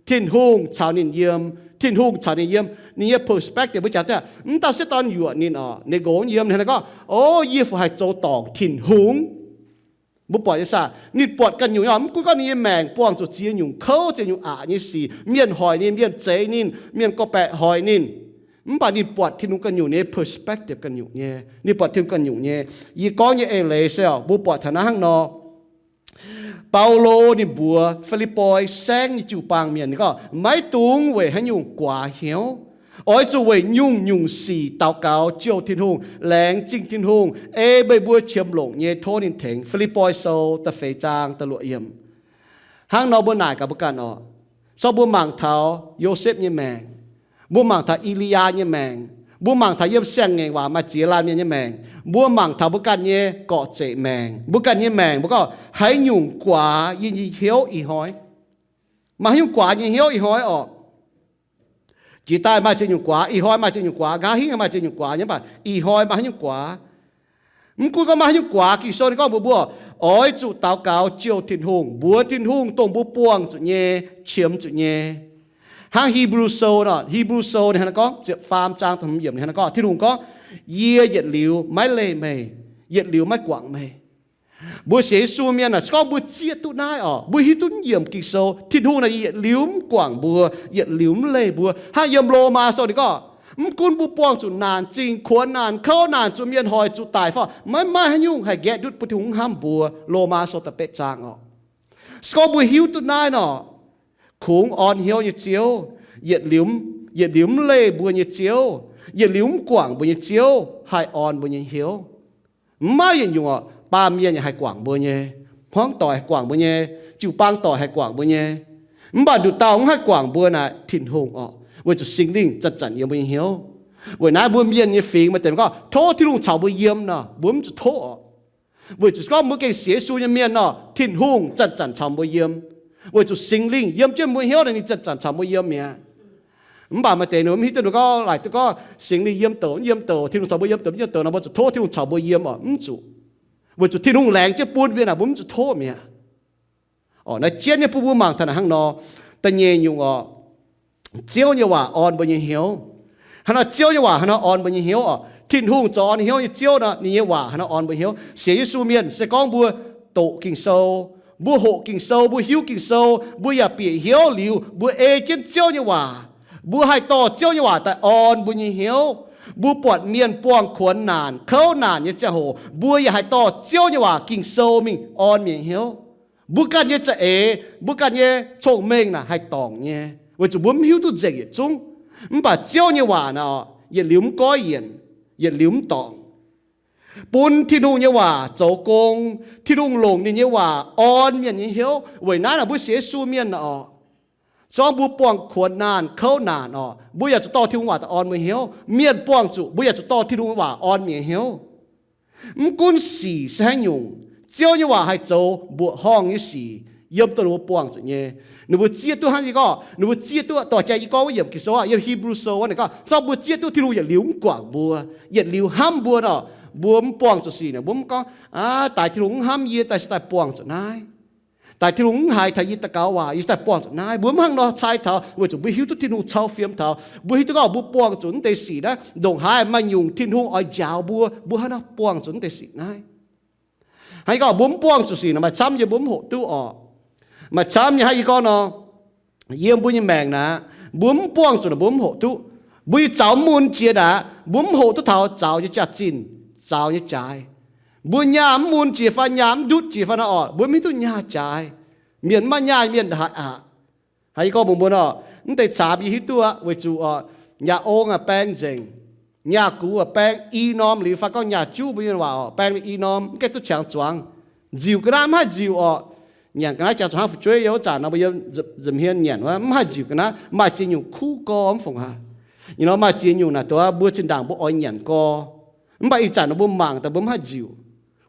Tin-Hungh caux ninh yiem. Tin-Hungh caux ninh yiem. Ninh nyei perspective mbuo jangx daaih, mv dauh sieqv dorn yuoqc ninh oc, ninh nqox yiem ninh gorngv, O, yie fu haih zoux dorngc Tin-Hungh? Mbuo buatc nyei saah? Ninh buatc ganh nyungc nyei oc. Mv gunv gorngv ninh nyei maengc buangh zuqc ziex nyungc kouv, ziex nyungc aqc nyei sic, mienh hoic ninh, mienh zeix ninh, mienh gorngv-baeqc hoic ninh, mv baac ninh buatc Tin-Hungh ganh nyungc nyei perspective ganh nyungc nyei. Ninh buatc Tin-Hungh ganh nyungc nyei. Yie gorngv nyei eix leiz se oc, mbuo buatc taux naaiv hnangv nor. Baulo ninh mbuox Fi^lipv^poi saengv nyei jiu-baang mienh, ninh gorngv, Maiv dungx weic haaix nyungc guaax hnyouv. Oix zuqc weic nyungc-nyungc sic daux gaux jouh Tin-Hungh, laengz zingh Tin-Hungh, ei meih mbuo qiemx longc nyei tov ninh tengx. Fi^lipv^poi Sou da'feix zaang da'luoqc yiemc. Hnangv nor mbuo naaic gaax mbuo ganh oc. Se gorngv mbuo mangc taux Yosepv nyei maengc, mbuo mangc taux E^li^yaa nyei maengc, mbuo mangc taux yiem siang-ngaengc waac maaih ziex laanh mienh nyei maengc, mbuo mangc taux mbuo ganh nyei gorqv-zeqc maengc, mbuo ganh nyei maengc, mbuo gorngv, Haaix nyungc guaax yie nyei hnyouv ih hnoi? Maaih haaix nyungc guaax nyei hnyouv ih hnoi oc? Jiex daaih maaih ziex nyungc guaax, ih hnoi maaih ziex nyungc guaax, nqa'haav hingv maaih ziex nyungc guaax nyei, mv baac ih hnoi maaih haaix nyungc guaax? Mv gunv gorngv maaih haaix nyungc guaax, Ging-Sou ninh gorngv mbuox mbuo, Oix zuqc daux gaux jouh Tin-Hungh, mbuox Tin-Hungh dongh mbuo buangh zuqc nyei, qiemx zuqc nyei. Hnangv Hebrew Sou nor, Hebrew Sou ninh hnangv naaiv gorngv, ziepc faam zaang da'hmz yiemc ninh hnangv naaiv gorngv, Tin-Hungh gorngv, Yie yietc liuz maiv leih meih, yietc liuz maiv guangc meih. Mbuo sienx Yesu mienh aah, se gorngv mbuo zieqv duqv naaiv oc, mbuo hiuv duqv yiemc Ging-Sou, Tin-Hungh naaic yietc liuz mv guangc mbuo, yietc liuz mv leih mbuo. Hnangv yiem Lomaa Sou ninh gorngv, mv gunv mbuo buangh zuqc naanc zingh, kuonx naanc kouv, naanc zuqc mienh hoic, zuqc daic fai, maiv maaih haaix nyungc haih nqaeqv ndutv bun Tin-Hungh mv hnamv mbuo. Lomaa Sou da'betv zaang oc. Se gorngv mbuo hiuv duqv naaiv nor, Kungx orn hnyouv nyei Ziouv, yietc liuz, yietc liuz mv leih mbuo nyei Ziouv, yietc liuz mv guangc mbuo nyei Ziouv haih orn mbuo nyei hnyouv. Mv maaih yietc nyungc oc, baamh mienh yaac haih guangc mbuo nyei, hmuangv doic haih guangc mbuo nyei, jiu-baang doic haih guangc mbuo nyei. Mv baac nduqc dauh mv haih guangc mbuo naaic Tin-Hungh oc, weic zuqc Singx Lingh zanc-zanc yiem mbuo nyei hnyouv. Weic naaiv mbuo mienh nyei fingx maaih deix gorngv tov Tin-Hungh caux mbuo yiem nor, mbuo mv zuqc tov oc. Weic zuqc gorngv mbuo gengh sienx Yesu nyei mienh nor, Tin-Hungh zanc-zanc caux mbuo yiem, weic zuqc Singx Lingh yiem jienv mbuo hnyouv nor, ninh zanc-zanc caux mbuo yiem mi'aqv. Mv baac maaih deix ninh mv hiuv duqv, ninh gorngv laaic duqv gorngv Singx Lingh yiem douc mv yiem douc, Tin-Hungh caux mbuo yiem douc mv yiem douc nor, mbuo zuqc tov Tin-Hungh caux mbuo yiem oc, mv zuqc. Weic zuqc Tin-Hungh laengz jienv bun mbuo naaic, mbuo mv zuqc tov mi'aqv. Naaiv jienv nyei bun mbuo mangc taux naaic hnangv nor. Da'nyeic nyungc oc, Ziouv nyei waac orn mbuo nyei hnyouv. Hnangv nor Ziouv nyei waac hnangv nor orn mbuo nyei hnyouv oc. Tin-Hungh zoux orn hnyouv nyei Ziouv nor, ninh nyei waac hnangv nor orn mbuo hnyouv. Sienx Yesu mienh se gorngv mbuo doqc Ging-Sou, mbuo hoqc Ging-Sou, mbuo hiuv Ging-Sou, mbuo yaac bieqc hnyouv liuz, mbuo ei jienv Ziouv nyei waac. Mbuo haih dorh Ziouv nyei waac daaih orn mbuo nyei hnyouv. Mbuo buatc mienh buangh kuonx naanc, kouv naanc nyei ziangh hoc, mbuo yaac haih dorh Ziouv nyei waac Ging-Sou mingh orn mienh hnyouv. Mbuo ganh nyei za'eix, mbuo ganh nyei cong-mengh naaic haih dorngc nyei, weic zuqc mbuo mv hiuv duqv nzengc yietc zungv. Mv baac Ziouv nyei waac naaic, yietc liuz mv goiv yienc, yietc liuz mv dorngc. Bun Tin-Hungh nyei waac zoux gong, Tin-Hungh longc ninh nyei waac orn mienh nyei hnyouv. Weic naaiv naaic mbuo sienx Yesu mienh oc, zorngv mbuo buangh kuonx naanh kouv naanc oc, mbuo yaac zuqc dorh Tin-Hungh waac daaih orn mbuo hnyouv. Mienh buangh zuqc, mbuo yaac zuqc dorh Tin-Hungh waac orn mienh hnyouv. Mv gunv sic se haaix nyungc, Ziouv nyei waac haih zoux mbuoqc horngh nyei sic yiem dongh ninh mbuo buangh zuqc nyei. Ninh mbuo zieqv duqv hnangv yie gorngv, ninh mbuo zieqv duqv dorh jai yie gorngv wuov yiemc Ging-Sou aqv, yiem Hebrew Sou wuov ninh gorngv, zorngv mbuo zieqv duqv Tin-Hungh yietc liuz mv guangc mbuo, yietc liuz hnamv mbuo nor, mbuo mv buangh zuqc sic nor, mbuo mv gorngv, aav, daaih Tin-Hungh mv hnamv yie, daaih se daaih buangh zuqc naaiv. Daaih Tin-Hungh mv haiz taux yie daux gaux waac, yie se daaih buangh zuqc naaiv. Mbuo mv hnangv nor cai taux, weic zuqc mbuo hiuv duqv Tin-Hungh cau fiem taux. Mbuo hiuv duqv gorngv mbuo buangh zuqc naaiv deix sic naaiv, ndongc haaix maaih nyungc Tin-Hungh oix njaaux mbuo, mbuo hnangv nor buangh zuqc naaiv deix sic naaiv. Hnangv yie gorngv mbuo mv buangh zuqc sic nor, maaih camv yie mbuo mv hoqc duqv orqc. Maaih camv nyei hnangv yie gorngv nor, yiem mbuo nyei maengc naaic, mbuo mv buangh zuqc naaic mbuo mv hoqc duqv. Mbuo ih zaux mv mun jiex naaic, mbuo mv hoqc duqv taux zaux nyei jaax-zinh, zaux nyei jaaix. Mbuo nyaah mv mun jiex fai nyaah mv ndutv jiex fai nor orqc, mbuo mv hiuv duqv nyaah jaaix. Mienh mv maaih nyaah mienh ndongc haaix aqc. Hnangv yie gorngv mbuox mbuo nor, mv deix caamx yie hiuv duqv aqv, weic zuqc orqc, nyaah ong aac baeng nzengc, nyaah gux aac baeng i norm liuz fai gorngv nyaah juv mbuo nyei waac orqc, baeng liuz i norm, mv gaengh duqv qangx zuangx. Nziuc ga'naaiv mv haih nziuc orqc. Nyanc ga'naaiv jangx zuqc hnangv fu'jueiv yiem wuov zanc nor, mbuo yiem nza'hmien nyanc wuov mv haih nziuc ga'naaiv, maaih ziex nyungc kuv gorx mv fongc haaix. Ninh nor maaih ziex nyungc naaic dongh mbuo zinh ndaangc mbuo oix nyanc gorx. Mv baac ih zanc nor mbuo mangc daaih mbuo mv haih nziuc,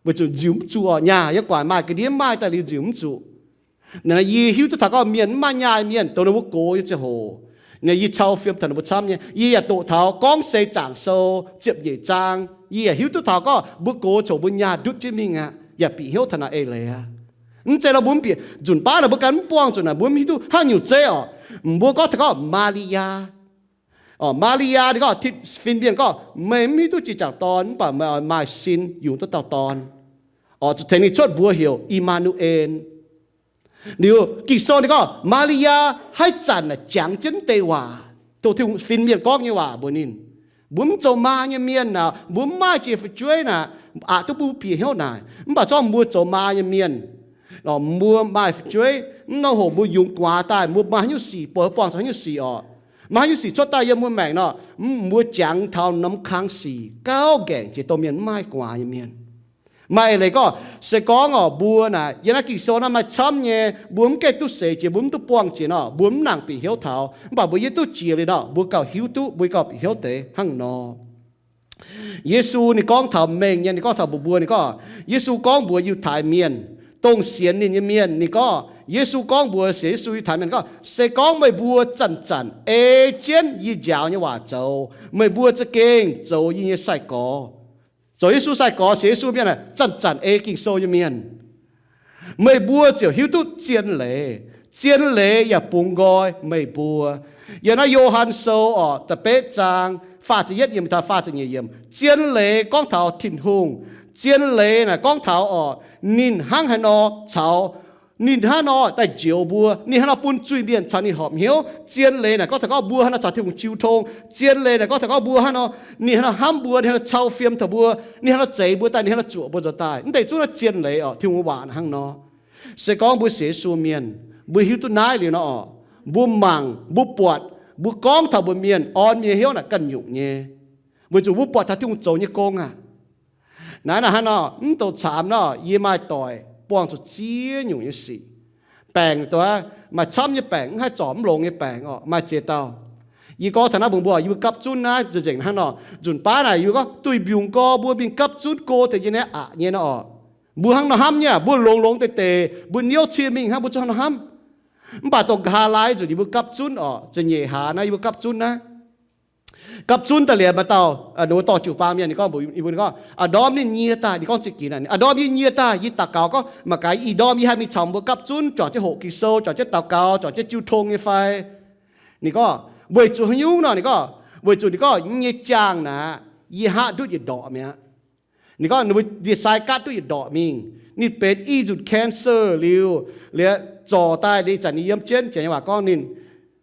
weic zuqc nziuc mv zuqc orqc. Nyaah yiem gu'nguaaic maaih ga'ndiev maaih daaih liuz nziuc mv zuqc. Naaiv yie hiuv duqv taux gorngv mienh mv maaih nyaah mienh dongh ninh mbuo gox nyei ziangh hoc, naaiv yie cau fiem taux ninh mbuo camv nyei. Yie yaac doqc taux Gorngv Seix Zaangc Sou ziepc nyeic zaang, yie yaac hiuv duqv taux gorngv mbuo gox coc mbuo nyaah ndutv jienv mingh aqv, yaac bieqc hnyouv taux naaiv eix leiz aqv. Mv zeiz nor mbuo mv bieqc nzunc baav naaic mbuo ganh mv buangh zuqc naaic mbuo mv hiuv duqv hnangv nyungc zeiv orqc. Mbuo gorngv taux gorngv Maa^li^yaa, orqc, Maa^li^yaa ninh gorngv, fin-mienh gorngv, meih mv hiuv duqv jiex jangc dorn, mv baac meih oix maaih sin yungz duqv dauh dorn, orqc, zuqc tengx ninh cuotv mbuox heuc I^maa^nu^en. Liuz Ging-Sou ninh gorngv Maa^li^yaa haaix zanc naaic jangx jienv deix waac, dongh Tin-Hungh fin-mienh gorngv nyei waac mbuox ninh. Mbuo mv zoux maa nyei mienh naaic, mbuo mv maaih jiex fu'jueiv naaic, aqc duqv mbuo bieqc hnyouv naaic. Mv baac zorngv mbuo zoux maa nyei mienh, mbuo maaih fu'jueiv, mv norm hoc mbuo yungz guaax daaih, mbuo maaih haaix nyungc sic, buatc buangh zuqc haaix nyungc sic orqc, maaih haaix nyungc sic cuotv daaih yiem mbuo maengc nor, mv, mbuo jangx taux norm kang sic gauh nqaengc jiex dongh mienh mv maaih guaax nyei mienh. Maaih eix leiz gorngv, se gorngv orqc, mbuo naaic yiem naaiv Ging-Sou naaiv maaih camv nyei, mbuo mv gaengh duqv seix jiex, mbuo mv duqv buangh jiex nor, mbuo mv nangc bieqc hnyouv taux. Mv baac mbuo yie duqv jiex liuz nor, mbuo gauh hiuv duqv, mbuo gauh bieqc hnyouv deix hnangv nor. Yesu ninh gorngv taux mengh nyei, ninh gorngv taux mbuox mbuo, ninh gorngv, Yesu gorngv mbuox Yiutai Mienh, dongh sienx ninh nyei mienh, ninh gorngv, Yesu gorngv mbuox sienx Yesu Yiutai Mienh gorngv, se gorngv meih mbuo zanc-zanc ei jienv yie njaaux nyei waac zoux, meih mbuo za'gengh zoux yie nyei sai-gorx. Zoux Yesu sai-gorx, sienx Yesu mienh, zanc-zanc ei Ging-Sou nyei mienh, meih mbuo ziouc hiuv duqv zien leiz, zien leiz yaac bungx nqoi meih mbuo. Yiem naaiv Yo^han Sou orqc, da'betv zaang, faah ziepc yietv yiemc taux faah ziepc nyeic yiemc, zien leiz gorngv taux Tin-Hungh. Zien leiz naaic gorngv taux orqc, ninh hnangv haaix nor caux, ninh hnangv nor daaih njoux mbuo, ninh hnangv nor bun zuiz-mienh caux ninh horpc hnyouv. Zien leiz naaic gorngv taux gorngv mbuo hnangv nor caux Tin-Hungh jiu tong. Zien leiz naaic gorngv taux gorngv mbuo hnangv nor, ninh hnangv nor hnamv mbuo, ninh hnangv nor cau fiem taux mbuo, ninh hnangv nor zeix mbuo daaih, ninh hnangv nor zuoqc mbuo nzoux daaih. Mv deix zungv naaiv zien leiz orqc, Tin-Hungh waac hnangv nor. Se gorngv mbuo sienx Yesu mienh, mbuo hiuv duqv naaiv liuz nor orqc, mbuo mangc, mbuo buatc, mbuo gorngv taux mbuo mienh orn mienh hnyouv naaic ganh nyungc nyei, weic zuqc mbuo buatc taux Tin-Hungh zoux nyei gong aqv. Naaiv naaic hnangv nor, mv douc caamx nor, yie maaih doic buangh zuqc ziex nyungc nyei sic. Baengc dongh maaih camv nyei baengc, mv haih zorc mv longx nyei baengc orqc, maaih ziex dauh. Yie gorngv taux naaiv bun mbuo, yie mbuo gapv zunv naaiv nzengc hnangv nor. Nzunc baav naaic yie mbuo gorngv duih mbiungc gorx mbuo mingh gapv zunv go deix nyei naaiv aqc nyei nor orqc. Mbuo hnangv nor hnamv nyei aqv, mbuo longx-longx deix deix, mbuo niouv cie mingh hnangv, mbuo zuqc hnangv nor hnamv. Mv baac dongh nqa'haav laai nzunc yie mbuo gapv zunv orqc, za'nyeic hlaax naaiv yie mbuo gapv zunv naaiv. Gapv zunv daaih liuz maaih dauh, ninh mbuo dorh jiu-baang mienh, ninh gorngv mbuox yie mbuo, ninh gorngv, Aa ndorm ninh nyie daaih, ninh gorngv za'gengh, Aa ndorm yie nyie daaih, yie daux gaux gorngv mangc gaax ih ndorm yie haih mingh caux mbuo gapv zunv, juangc jienv hoqc Ging-Sou, juangc jienv daux gaux, juangc jienv jiu tong nyei fai? Ninh gorngv, Weic zuqc haaix nyungc nor? Ninh gorngv, Weic zuqc ninh gorngv yie nyei jaang naaic, yie hngaqv ndutv yietc ndorqc mi'aqv. Ninh gorngv ninh mbuo ndie-sai gaatv duqv yietc ndorqc mingh. Ninh benx i nzunc cancer liuz, liuz zorc daaih liuz ih zanc ninh yiem jienv, janx nyei waac gorngv ninh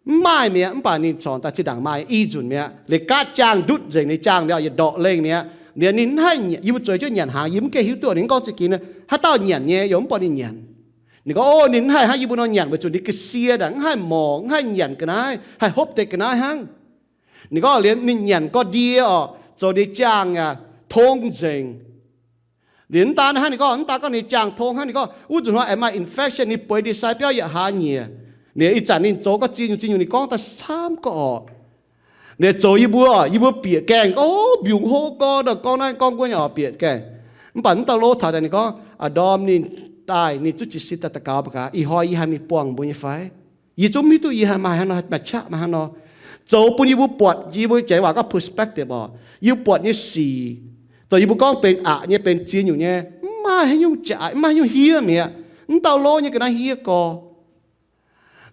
mv maaih mi'aqv, mv baac ninh corc daaih zinh ndaangc maaih i nzunc mi'aqv. Liuz gaatv jaang ndutv nzengc, ninh jaang mi'aqv, yietc ndorqc lengh mi'aqv. Liuz ninh mv haih nyanc, yie mbuo zueiz jienv nyanc hnaangx, yie mv gaengh hiuv duqv ninh gorngv za'gengh, haaix dauh nyanc nyei, yaac mv buatc ninh nyanc. Ninh gorngv, O, ninh mv haih hnangv yie mbuo nor nyanc weic zuqc ninh ga'sie ndaangc mv haih morc, mv haih nyanc ga'naaiv, haih hopv deix ga'naaiv hnangv. Ninh gorngv liuz ninh nyanc gorx ndie orqc, zoux ninh jaang yaac tong nzengc. Liuz mv daan hnangv, ninh gorngv mv daan gorngv ninh jaang tong hnangv, ninh gorngv wuov nzunc hnoi aengx maaih infection, ninh bueix ndie-sai biauv yietc hlaax nyieqc. Liuz ih zanc ninh zoux gorngv ziex nyungc ziex nyungc ninh gorngv daaih camv gorqv orqc. Liuz zoux yie mbuo, yie mbuo bieqc gaengh, O, mbiungc hlo gorx, gorngv naaiv gorngv wuov nyei orqc, bieqc gaengh. Mv baac mv dauh lov taux daaih ninh gorngv, Aa ndorm ninh daaih, ninh zuqv jiez sin daaih daux gaux mangc gaax, ih hnoi yie haih mingh buangh mbuo nyei fai? Yie zungv mv hiuv duqv yie haih maaih hnangv nor, haih maaih qaqv maaih hnangv nor. Zoux bun yie mbuo buatc, yie mbuo janx waac gorngv perspective orqc, yie mbuo buatc nyei sic, dongh yie mbuo gorngv benx aqc nyei, benx ziex nyungc nyei, mv maaih haaix nyungc jaaix, mv maaih haaix nyungc hiev mi'aqv. Mv dauh lov nyei ga'naaiv hiev gorx.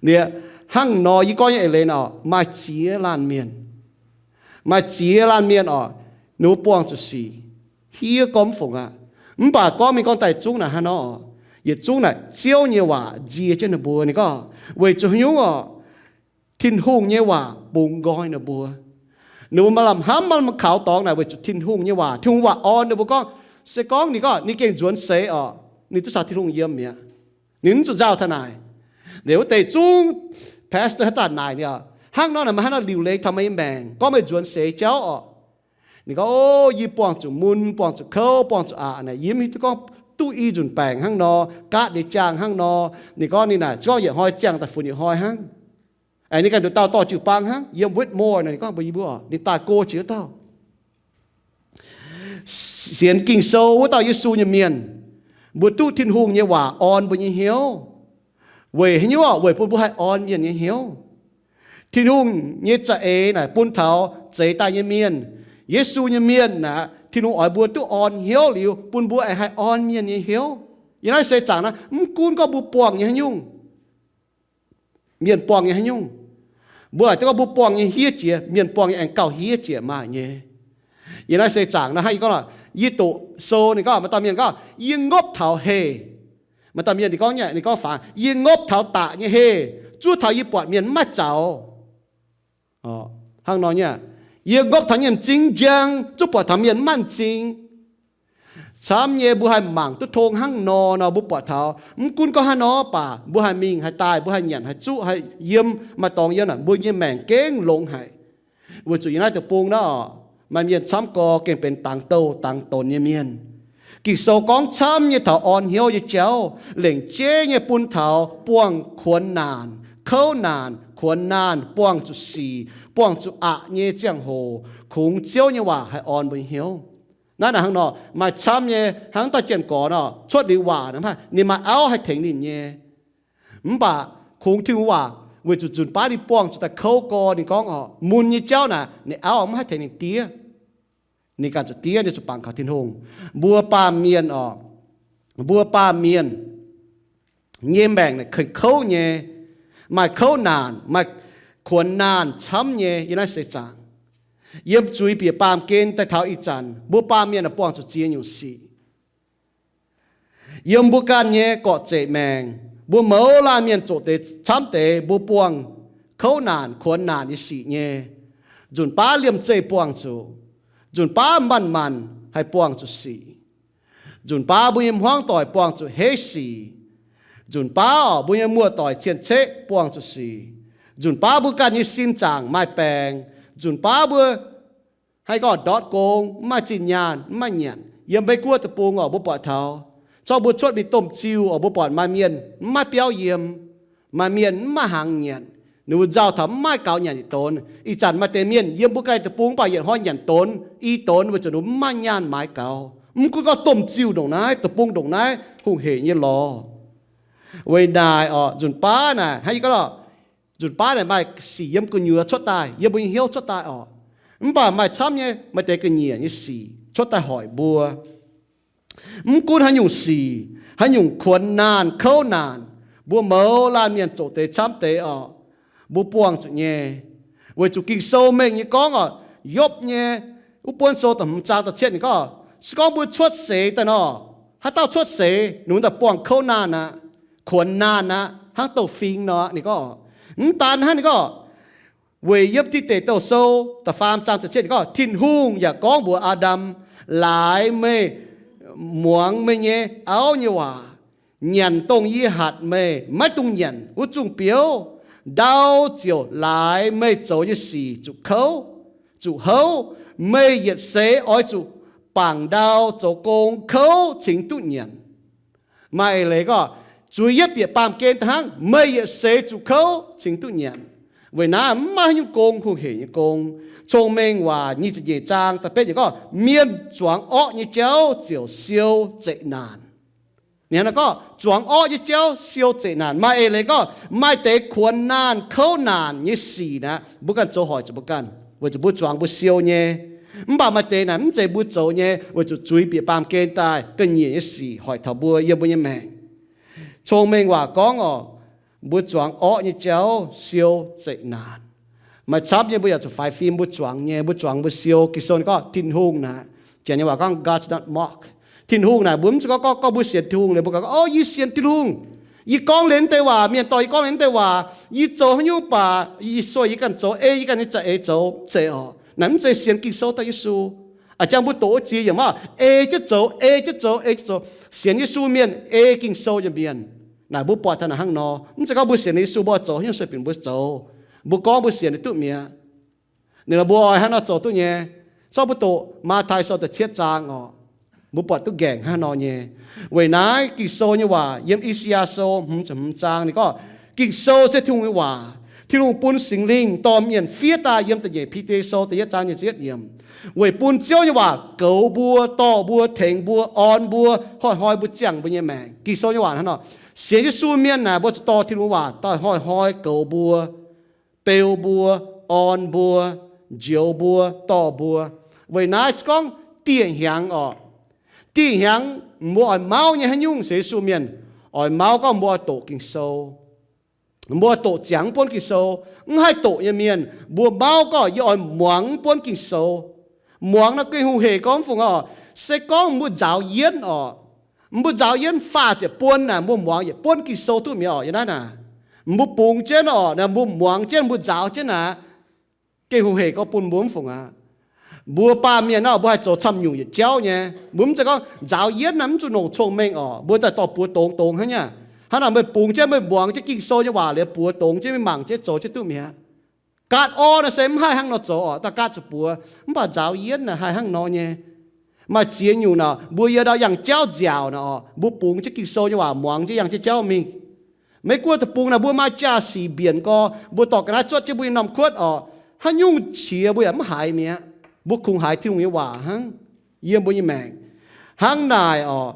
Liuz hnangv nor yie gorngv nyei eix leiz orqc, maaih ziex laanh mienh, maaih ziex laanh mienh orqc, ninh mbuo buangh zuqc sic, hiev gorx mv fungc aqv. Mv baac gorngv mingh gorngv daaih zungv naaic hnangv nor, yietc zungv naaic Ziouv nyei waac nzie jienv ninh mbuo. Ninh gorngv, Weic zuqc haaix nyungc orqc? Tin-Hungh nyei waac bungx nqoi ninh mbuo. Ninh mbuo maaih lamh hnamv, maaih lamh kaux dorngx naaic weic zuqc Tin-Hungh nyei waac, Tin-Hungh waac orn ninh mbuo gorngv, se gorngv ninh gorngv ninh gengh nzuonx seix orqc, ninh duqv caux Tin-Hungh yiem mi'aqv. Ninh mv zuqc nzauh taux naaic. Liuz wuov deix zungv pastor haaix zanc naaic ninh, Hnangv nor naaic meih hnangv nor liuc leiz taux meih nyei maengc, gorngv meih nzuonx seix jauv orqc? Ninh gorngv, O, yie buangh zuqc mun, buangh zuqc kouv, buangh zuqc aqc naaic, yie mv hiuv duqv gorngv duqv i nzunc baengc hnangv nor, gaatv nyei jaang hnangv nor. Ninh gorngv ninh naaic zungv yietc hnoi ziangh daaih funx yietc hnoi hnangv. Aengx ninh ganh nduqc dauh dorh jiu-baang hnangv, yiem Whitmore naaic, ninh gorngv mbuox yie mbuo orqc, ninh daaih go jiex wuov dauh. Sienx Ging-Sou wuov dauh Yesu nyei mienh, mbuo duqv Tin-Hungh nyei waac orn mbuo nyei hnyouv. Weic haaix nyungc orqc? Weic bun mbuo haih orn mienh nyei hnyouv. Tin-Hungh nyei za'eix naaic bun taux zeix daaih nyei mienh. Yesu nyei mienh naaic, Tin-Hungh oix mbuo duqv orn hnyouv liuz, bun mbuo aengx haih orn mienh nyei hnyouv. Yiem naaiv seix zaangc naaiv, mv gunv gorngv mbuo buangh nyei haaix nyungc, mienh buangh nyei haaix nyungc, mbuo laaic duqv gorngv mbuo buangh nyei hiev jiex, mienh buangh nyei aengx gauh hiev jiex maaih nyei. Yiem naaiv seix zaangc naaiv hnangv yie gorngv, yie doqc sou ninh gorngv, maaih dauh mienh gorngv, Yie ngopv taux heh. Maaih dauh mienh ninh gorngv, ninh gorngv faaux, Yie ngopv taux daqc nyei heh, zuov taux yie buatc mienh mv maaih zaux. Hnangv nor nyei, Yie ngopv taux nyei m'zing njang, zuov buatc taux mienh mv maaih m'zing. Camv nyei, mbuo haih mangc duqv tong hnangv nor nor, mbuo buatc taux mv gunv gorngv hnangv nor baac mbuo haih mingh haih daaih, mbuo haih nyanc haih zuqv haih yiem, maaih dorngx yiem naaic, mbuo nyei maengc gengh longx haic. Weic zuqc yiem naaiv deic-bung naaiv orqc, maaih mienh camv gorx gengh benx dangx douh dangx donx nyei mienh. Ging-Sou gorngv camv nyei taux orn hnyouv nyei jauv, lengc jeiv nyei bun taux buangh kuonx naanc, kouv naanc, kuonx naanc, buangh zuqc sic, buangh zuqc aqc nyei ziangh hoc, kungx Ziouv nyei waac haih orn mbuo nyei hnyouv. Naaiv naaic hnangv nor, maaih camv nyei hnangv dauh janx-gorx nor, cuotv liuz waac nor, ninh maaih auv haih tengx ninh nyei. Mv baac kungx Tin-Hungh waac, weic zuqc nzunc baav ninh buangh zuqc daaih kouv gorx, ninh gorngv orqc, mun nyei jauv naaic, ninh auv mv haih tengx ninh diev. Ninh ganh zuqc diev, ninh zuqc bangc kaux Tin-Hungh. Mbuo baamh mienh orqc, mbuo baamh mienh nyei maengc naaic kouv nyei, maaih kouv naanc, maaih kuonx naanc camv nyei yiem naaiv seix zaangc. Yiem zuiz bieqc baamh gen daaih taux ih zanc, mbuo baamh mienh aah buangh zuqc ziex nyungc sic. Yiem mbuo ganh nyei gorqv-zeqc maengc, mbuo mouz laanh mienh zoqc deix camv deix, mbuo buangh kouv naanc kuonx naanc nyei sic nyei. Nzunc baav liemh zeih buangh zuqc, nzunc baav manc-manc haih buangh zuqc sic. Nzunc baav mbuo nyei hmuangv doic buangh zuqc heiv sic. Nzunc baav orqc, mbuo nyei muoz-doic cien-ceqv buangh zuqc sic. Nzunc baav mbuo ganh nyei sin zaangc maaih baengc. Nzunc baav mbuo haih gorngv ndortv gong, mv maaih zinh nyaanh, mv maaih nyanc. Yiem Meiv Guoqv deic-bung oc, mbuo buatc taux zorqv mbuo cuotv mingh domh ziuh oc, mbuo buatc maaih mienh mv maaih biauv yiem, maaih mienh mv maaih hnaangx nyanc, ninh mbuo nzauh taux mv maaih gaux nyanc yietc donx. Ih zanc maaih deix mienh yiem mbuo ganh deic-bung mv baac yietc hnoi nyanc donx, i donx, weic zuqc ninh mbuo mv maaih nyaanh maaiz gaux. Mv gunv gorngv domh ziuh ndongc naaiv, deic-bung ndongc naaiv hungh hec nyei lorz. Weic naaic oc, nzunc baav naaic hnangv yie gorngv oc, nzunc baav naaic maaih sic yiem gu'nyuoz cuotv daaih, yiem mbuo nyei hnyouv cuotv daaih oc. Mv baac maaih camv nyei, maaih deix ga'nyiec nyei sic cuotv daaih hoic mbuo. Mv gunv haaix nyungc sic, haaix nyungc kuonx naanh kouv naanc, mbuo mouz laanh mienh zoqc deix camv deix oc, mbuo buangh zuqc nyei. Weic zuqc Ging-Sou mengh nyei gorngv oc, Yopv nyei wuov buonv sou da'hmz zaang da'cietv ninh gorngv, se gorngv mbuo cuotv seix daaih nor, haaix dauh cuotv seix, ninh mbuo daaih buangh kouv naanh aqv, kuonx naanh aqv, hnangv douz-fing nor, ninh gorngv. Mv daan hnangv, ninh gorngv, weic yiem Didc Deic Douh Sou da'faam zaang da'cietv ninh gorngv, Tin-Hungh yaac gorngv mbuox Aa^ndam, laaix meih muangx meih nyei auv nyei waac, nyanc dongh yie hatc meih maiv dungx nyanc wuov zungh biouv, ndau ziouc laaix meih zoux nyei sic zuqc kouv, zuqc houv. Meih yietc seix oix zuqc bangc ndau zoux gong kouv cingx duqv nyanc. Maaih eix leiz gorngv, zuiz yietv bieqc baamh gen daaih hnangv, meih yietc seix zuqc kouv cingx duqv nyanc. Weic naaiv mv maaih haaix nyungc gong hungh hec nyei gong. Cong-Mengh Waac nyic ziepc nyeic zaang da'betv yiemc gorngv, mienh zuangx orqv nyei jauv ziouc siou zeqc naanc. Ninh hnangv naaiv gorngv, zuangx orqv nyei jauv siou zeqc naanc. Maaih eix leiz gorngv, maaih deix kuonx naanh kouv naanc nyei sic naaic, mbuo ganh zoux hoic zuqc mbuo ganh, weic zuqc mbuo zuangx mbuo siou nyei. Mv baac maaih deix naaic mv zeiz mbuo zoux nyei, weic zuqc zuiz bieqc baamh gen daaih ga'nyiec nyei sic hoic taux mbuo yiem mbuo nyei maengc. Cong-Mengh Waac gorngv oc, mbuo zuangx orqv nyei jauv siou zeqc naanc. Maaih camv nyei mbuo yaac zuqc faix fim mbuo zuangx nyei, mbuo zuangx mbuo siou. Ging-Sou gorngv Tin-Hungh naaic, Janx nyei waac gorngv, God does not mock. Tin-Hungh naaic mbuo mv zeiz gorngv, gorngv, gorngv mbuo sienx Tin-Hungh liuz mbuo gorngv, o, yie sienx Tin-Hungh. Yie gorngv liuz naaiv deix waac, mienh dorh yie gorngv liuz naaiv deix waac, yie zoux haaix nyungc baac yie sueih yie ganh zoux, ei yie ganh nyei za'eix zoux, mv zeiz oc. Naaic mv zeiz sienx Ging-Sou daaih Yesu. A'jang mbuo doqc wuov ziex yiemc, ei jienv zoux, ei jienv zoux, ei jienv zoux. Sienx Yesu mienh ei Ging-Sou nyei mienh. Naaic mbuo buatc taux naaic hnangv nor. Mv zeiz gorngv mbuo sienx Yesu mbuo zoux haaix nyungc sueih bienh mbuo zoux. Mbuo gorngv mbuo sienx duqv mi'aqv. Ninh mbuo oix hnangv nor zoux duqv nyei. Zorqv mbuo doqc Matv^tai Sou da'cietv zaang oc, mbuo buatc duqv nqaengc hnangv nor nyei. Weic naaiv Ging-Sou nyei waac yiem I^saa^yaa Sou hmz ziepc hmz zaang ninh gorngv, Ging-Sou se Tin-Hungh nyei waac. Tin-Hungh bun Singx Lingh dorh mienh fiev daaih yiem da'nyeic Bide Sou da'yietv zaang nyic ziepc yietv yiemc, weic bun Ziouv nyei waac goux mbuo, dorh mbuo, tengx mbuo, orn mbuo, hnoi-hnoi mbuo ziangh mbuo nyei maengc. Ging-Sou nyei waac hnangv nor. Sienx Yesu mienh naaic mbuo zuqc dorh Tin-Hungh waac daaih hnoi-hnoi goux mbuo, beu mbuo, orn mbuo, njoux mbuo, dorh mbuo. Weic naaiv se gorngv dieh hnyangx oc, dieh hnyangx mbuo oix mauv nyei haaix nyungc, sienx Yesu mienh oix mauv gorngv mbuo oix doqc Ging-Sou. Mbuo oix doqc ziangx mv buonv Ging-Sou. Mv haih doqc nyei mienh, mbuo mauv gorngv yie oix muangx mv buonv Ging-Sou. Muangx nor gengh hungh hec gorngv mv fungc oc. Se gorngv mbuo nzaaux yienv oc, mbuo nzaaux yienv faah ziepc buonc naaic, mbuo muangx yietc buonv Ging-Sou duqv mi'aqv oc. Yiem naaiv naaic, mbuo bungx jienv oc, mbuo muangx jienv, mbuo nzaaux jienv naaic, gengh hungh hec gorngv bun mbuo mv fungc aqv. Mbuo baamh mienh nor, mbuo haih zoux camv nyungc yietc jauv nyei. Mbuo mv zeiz gorngv nzaaux yienv naaic mv zuqc nongc cong-mengh oc. Mbuo daaih dorh buoz dongz dongz hnangv nyei. Hnangv naaic meih bungx jienv, meih muangx jienv Ging-Sou nyei waac liuz buoz dongz jienv, meih mangc jienv zoux jienv duqv mi'aqv. Gaatv orv naaic se mv haih hnangv nor zoux oc, daaih gaatv zuqc buoz. Mv baac nzaaux yienv naaic haih hnangv nor nyei. Maaih ziex nyungc naaic, mbuo yiem ndau yangh jauv nziaauc naaic oc, mbuo bungx jienv Ging-Sou nyei waac muangx jienv yangh jienv jauv mingh. Meiv Guoqv deic-bung naaic mbuo maaih jaa-sic mbienc gorx, mbuo dorh ga'naaiv zuotv jienv mbuo nyei norm kuotv oc, haaix nyungc qiex mbuo yaac mv haiz mi'aqv. Mbuo kungx haiz Tin-Hungh nyei waac hnangv yiem mbuo nyei maengc. Hnangv naaic oc,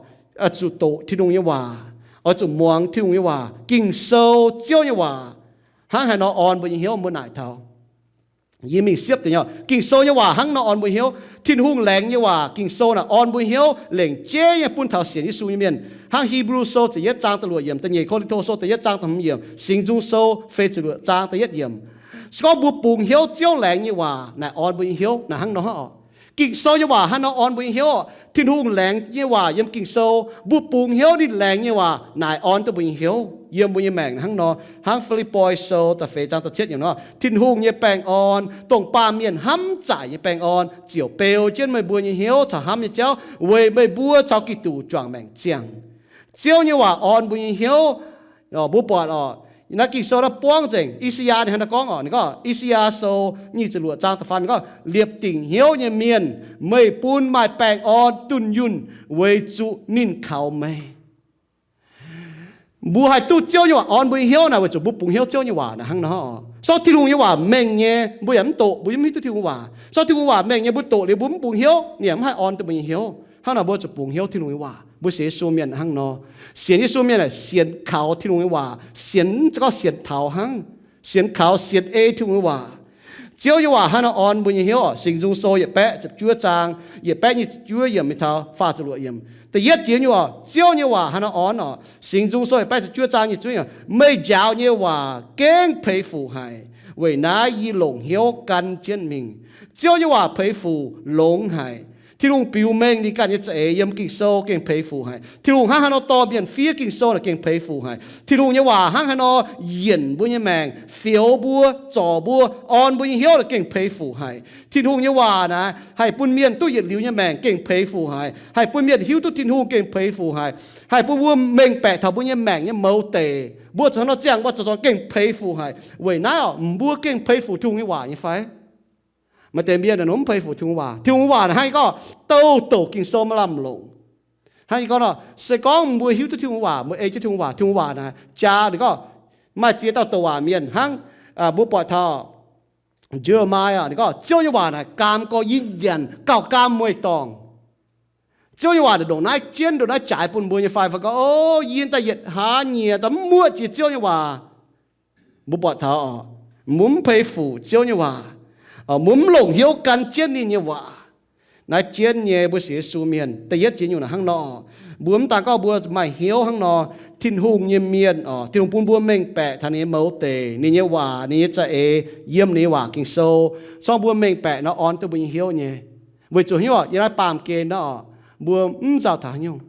zuqc doqc Tin-Hungh nyei waac, oix zuqc muangx Tin-Hungh nyei waac, Ging-Sou, Ziouv nyei waac, hnangv haaix nor orn mbuo nyei hnyouv. Mbuo naaic taux yie mingh siepv deix nyei, Ging-Sou nyei waac hnangv nor orn mbuo hnyouv. Tin-Hungh laengz nyei waac, Ging-Sou naaic orn mbuo hnyouv lengc jeiv nyei bun taux sienx Yesu nyei mienh. Hnangv Hipv^lu Sou ziepc yietv zaang da'luoqc yiemc, Da'nyeic Ko^lin^to Sou da'yietv zaang da'hmz yiemc, Singx Nzung Sou feix ziepc luoqc zaang da'yietv yiemc. Se gorngv mbuo bungx hnyouv Ziouv laengz nyei waac naaic orn mbuo nyei hnyouv naaic hnangv nor hnangv oc. Ging-Sou nyei waac hnangv nor orn mbuo nyei hnyouv oc. Tin-Hungh laengz nyei waac yiem Ging-Sou, mbuo bungx hnyouv ninh laengz nyei waac naaic orn duqv mbuo nyei hnyouv yiem mbuo nyei maengc hnangv nor. Hnangv Fi^lipv^poi Sou da'feix zaang da'cietv yiemc nor, Tin-Hungh nyei baengh orn, dongh baamh mienh hnamv zaaic nyei baengh orn, ziouc beu jienv meih mbuo nyei hnyouv caux hnamv nyei jauv weic meih mbuo caux Giduc juangc maengc ziangh. Ziouv nyei waac orn mbuo nyei hnyouv. Mbuo buatc oc, Naaiv Ging-Sou naaiv buangv nzengc. I^saa^yaa ninh hnangv naaiv gorngv oc, ninh gorngv, I^saa^yaa Sou nyic ziepc luoqc zaang da'faam ninh gorngv, Liepc dingc hnyouv nyei mienh, meih bun maaih baengh orn dunh yunh weic zuqc ninh kaux meih. Mbuo haih duqv Ziouv nyei waac orn mbuo nyei hnyouv naaic weic zuqc mbuo bungx hnyouv Ziouv nyei waac naaic hnangv nor. Sortv Tin-Hungh nyei waac mengh nyei, mbuo yaac mv doqc, mbuo yaac mv hiuv duqv Tin-Hungh waac. Sortv Tin-Hungh waac mengh nyei, mbuo doqc liuz mbuo mv bungx hnyouv, ninh yaac mv haih orn duqv mbuo nyei hnyouv. Hnangv nor mbuo zuqc bungx hnyouv Tin-Hungh nyei waac. Mbuo sienx Yesu mienh hnangv nor. Sienx Yesu mienh aeqv, sienx kaux Tin-Hungh nyei waac, sienx, gorngv sienx taux hnangv. Sienx kaux, sienx ei Tin-Hungh nyei waac. Ziouv nyei waac hnangv nor orn mbuo nyei hnyouv oc. Singx Nzung Sou yietc baeqv ziepc juov zaang, yietc baeqv nyic ziepc juov yiemc mingh taux faah ziepc luoqc yiemc. Da'yietv jiex nyungc oc, Ziouv nyei waac hnangv nor orn oc. Singx Nzung Sou yietc baeqv ziepc juov zaang nyic ziepc juov yiemc, Meih njaaux nyei waac gengh peix fuc haic. Weic naaiv yie longc hnyouv gan jienv mingh. Ziouv nyei waac peix fuc longx haic. Tin-Hungh biux mengh ninh ganh nyei za'eix yiem Ging-Sou gengh peix fuc haic. Tin-Hungh hnangv haaix nor dorh mienh fiev Ging-Sou naaic gengh peix fuc haic. Tin-Hungh nyei waac hnangv haaix nor yienc mbuo nyei maengc, fioux mbuo, zorc mbuo, orn mbuo nyei hnyouv naaic gengh peix fuc haic. Tin-Hungh nyei waac naaic haih bun mienh duqv yietc liuz nyei maengc gengh peix fuc haic. Haih bun mienh hiuv duqv Tin-Hungh gengh peix fuc haic. Haih bun mbuo mengh baeqc taux mbuo nyei maengc nyei mouz deic. Mbuo zuqc hnangv nor ziangh mbuo zoux zorng gengh peix fuc haic. Weic naaiv oc, mbuo gengh peix fuc Tin-Hungh nyei waac nyei fai? Maaih deix mienh naaic mv peix fuc Tin-Hungh waac. Tin-Hungh waac naaic hnangv nyei gorngv douc douc Ging-Sou maaih lamh longc. Hnangv nyei gorngv nor, se gorngv mbuo hiuv duqv Tin-Hungh waac, mbuo ei jienv Tin-Hungh waac, Tin-Hungh waac naaic jaa ninh gorngv, maaih ziex dauh douc waac mienh hnangv, mbuo buatc taux Ye^le^mi ninh gorngv, Ziouv nyei waac naaic gaam gorx yie nyanc gauh gaam mueiz-dorngh. Ziouv nyei waac naaic ndongc naaiv jienv ndongc naaiv jaaix bun mbuo nyei fai? Fai gorngv, O, yie daaih yietc hlaax nyieqc daaih mv muoqv jiex Ziouv nyei waac. Mbuo buatc taux oc, mbuo mv peix fuc Ziouv nyei waac, mbuo mv longc hnyouv gan jienv ninh nyei waac. Naaiv jienv nyei mbuo sienx Yesu mienh da'yietv jiex nyungc naaic hnangv nor. Mbuo mv daan gorngv mbuo maaih hnyouv hnangv nor, Tin-Hungh nyei mienh oc, Tin-Hungh bun mbuo mengh baeqc taux ninh nyei mouz deic, ninh nyei waac, ninh nyei za'eix, yiem ninh nyei waac Ging-Sou, corc mbuo mengh baeqc nor orn duqv mbuo nyei hnyouv nyei. Weic zuqc hnyouv yiem naaiv baamh gen nor oc, mbuo mv nzauh taux haaix nyungc.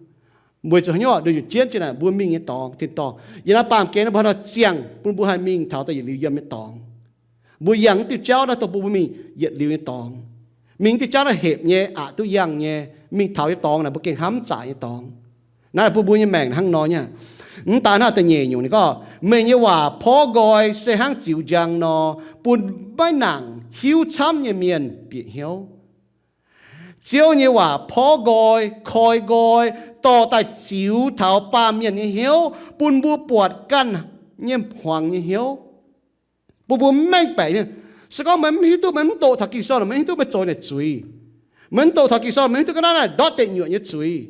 Weic zuqc hnyouv nduqc nyungc jienv jienv naaic mbuo mingh nyei dorngx tin-dorngh. Yiem naaiv baamh gen naaiv mbuo hnangv nor ziangh bun mbuo haih mingh taux da'yietc liuz yiem nyei dorngx. Mbuo yangh mv diuh jauv naaiv dongh bun mbuo mingh yietc liuz nyei dorngx. Mingh diuh jauv naaiv hepc nyei, aqc duqv yangh nyei, mingh taux nyei dorngx naaic mbuo gengh hnamv zaqc nyei dorngx. Naaiv bun mbuo nyei maengc hnangv nor nyei. Mv daan hnangv da'nyeic nyungc ninh gorngv, Meih nyei waac porv nqoi se hnangv ziux njang nor, bun maiv nangc hiuv camv nyei mienh bieqc hnyouv. Ziouv nyei waac porv nqoi, koi nqoi, dorh daaih ziux taux baamh mienh nyei hnyouv, bun mbuo buatc ganh nyei hmuangx nyei hnyouv. Bun mbuo mengh baeqc mienh. Se gorngv meih mv hiuv duqv, meih mv doqc taux Ging-Sou, meih mv hiuv duqv meih zoux naaic zuiz. Meih mv doqc taux Ging-Sou, meih mv hiuv duqv ga'naaiv naaic ndortv deic nyuoqc nyei zuiz.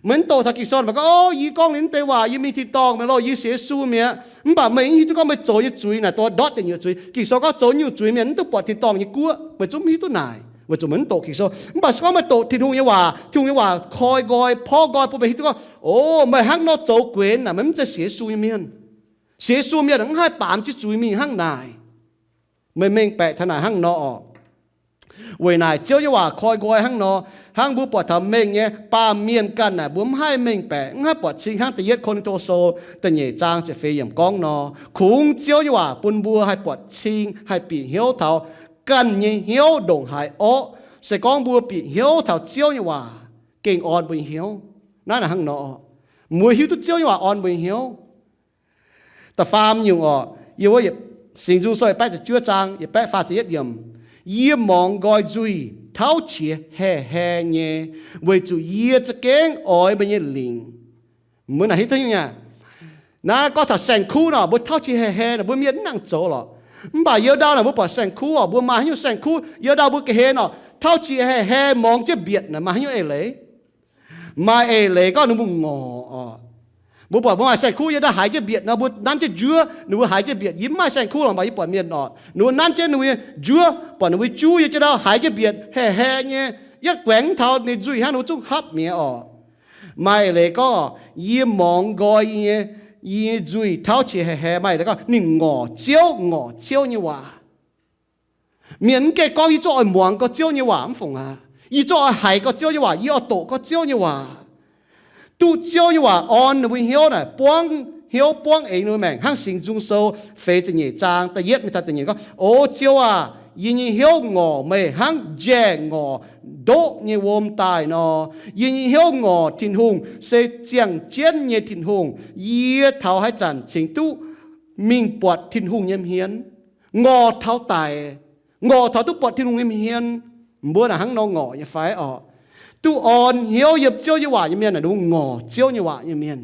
Meih mv doqc taux Ging-Sou, meih gorngv, O, yie gorngv liuz mv deix waac, yie mingh tin-dorngh mi'aqv loh, yie sienx Yesu mi'aqv. Mv baac meih mv hiuv duqv gorngv meih zoux nyei zuiz naaic dongh ndortv deic nyuoqc zuiz. Ging-Sou gorngv zoux nyungc zuiz mienh mv duqv buatc tin-dorngh nyei guoqv. Meih zungv mv hiuv duqv naaic, weic zuqc meih mv doqc Ging-Sou. Mv baac se gorngv meih doqc Tin-Hungh nyei waac, Tin-Hungh nyei waac koi nqoi, porv nqoi bun meih hiuv duqv gorngv, O, meih hnangv nor zoux guenx naaic meih mv zeiz sienx Yesu nyei mienh. Sienx Yesu mienh mv haih baamz jienv zuiz mingh hnangv naaic. Meih mengh baeqc taux naaic hnangv nor oc. Weic naaic Ziouv nyei waac koi nqoi hnangv nor, hnangv mbuo buatc taux mengh nyei baamh mienh ganh naaic mbuo mv haih mengh baeqc, mv haih buatc cing hnangv da'yietv Ko^lin^to Sou da'nyeic zaang ziepc feix yiemc gorngv nor, kungx Ziouv nyei waac bun mbuo haih buatc cing, haih bieqc hnyouv taux ganh nyei hnyouv ndongc haaix orqv. Se gorngv mbuo bieqc hnyouv taux Ziouv nyei waac, gengh orn mbuo nyei hnyouv. Naaiv naaic hnangv nor, mbuo hiuv duqv Ziouv nyei waac orn mbuo nyei hnyouv. Da'faam nyungc oc, yie wuov Singx Nzung Sou yietc baeqv ziepc juov zaang yietc baeqv faah ziepc yietv yiemc, Yie muangx nqoi nzuih tauv qiex hae hae nyei, weic zuqc yie za'gengh oix meih nyei lingc. Mbuo naaic hiuv duqv nyei aqv. Naaiv gorngv taux saeng-kuv nor, mbuo tauv qiex hae hae nor, mbuo mienh mv nangc zoux lorqc. Mv baac yiem ndau naaic mbuo buatc saeng-kuv oc, mbuo maaih haaix nyungc saeng-kuv, yiem ndau mbuo ga'hlen oc, tauv qiex hae hae muangx jienv mbietc naaic, maaih haaix nyungc eix leiz? Maaih eix leiz gorngv ninh mbuo ngorc oc. Mbuo buatc mbuo maaih saeng-kuv yiem ndau haiz jienv mbietc nor, mbuo nanv jienv njuov, ninh mbuo haiz jienv mbietc. Yie mv maaih saeng-kuv lorqc, mv baac yie buatc mienh oc, ninh mbuo nanv jienv ninh mbuo nyei njuov, buatc ninh mbuo juv yiem jienv ndau haiz jienv mbietc hae hae nyei, yietv guaengx mv taux ninh nzuih hnangv, ninh mbuo zungv hapv mi'aqv oc. Maaih eix leiz gorngv, Yie muangx nqoi yie nyei, yie nyei nzuih tauv qiex hae hae. Maaih eix leiz gorngv ninh ngorc Ziouv, ngorc Ziouv nyei waac. Mienh mv gaengh gorngv, Yie zungv oix muangx gorx Ziouv nyei waac, mv fungc aqv. Yie zungv oix haiz gorx Ziouv nyei waac, yie oix doqc gorx Ziouv nyei waac. Duqv Ziouv nyei waac orn ninh mbuo hnyouv naaic, buangv hnyouv buangv eix ninh mbuo maengc, hnangv Singx Nzung Sou feix ziepc nyeic zaang da'yietv mingh taux da'nyeic gorngv, O Ziouv aah! Yie nyei hnyouv ngorc meih hnangv njaeh ngorc ndoqv nyei wuom daaih nor. Yie nyei hnyouv ngorc Tin-Hungh, se ziangh jienv nyei Tin-Hungh. Yie taux haaix zanc cingx duqv mingh buatc Tin-Hungh nyei hmien, ngorc taux daic, ngorc taux duqv buatc Tin-Hungh nyei hmien. Mbuo naaic hnangv nor ngorc nyei fai orqc? Duqv orn hnyouv yiem Ziouv nyei waac nyei mienh naaic, mbuo ngorc Ziouv nyei waac nyei mienh.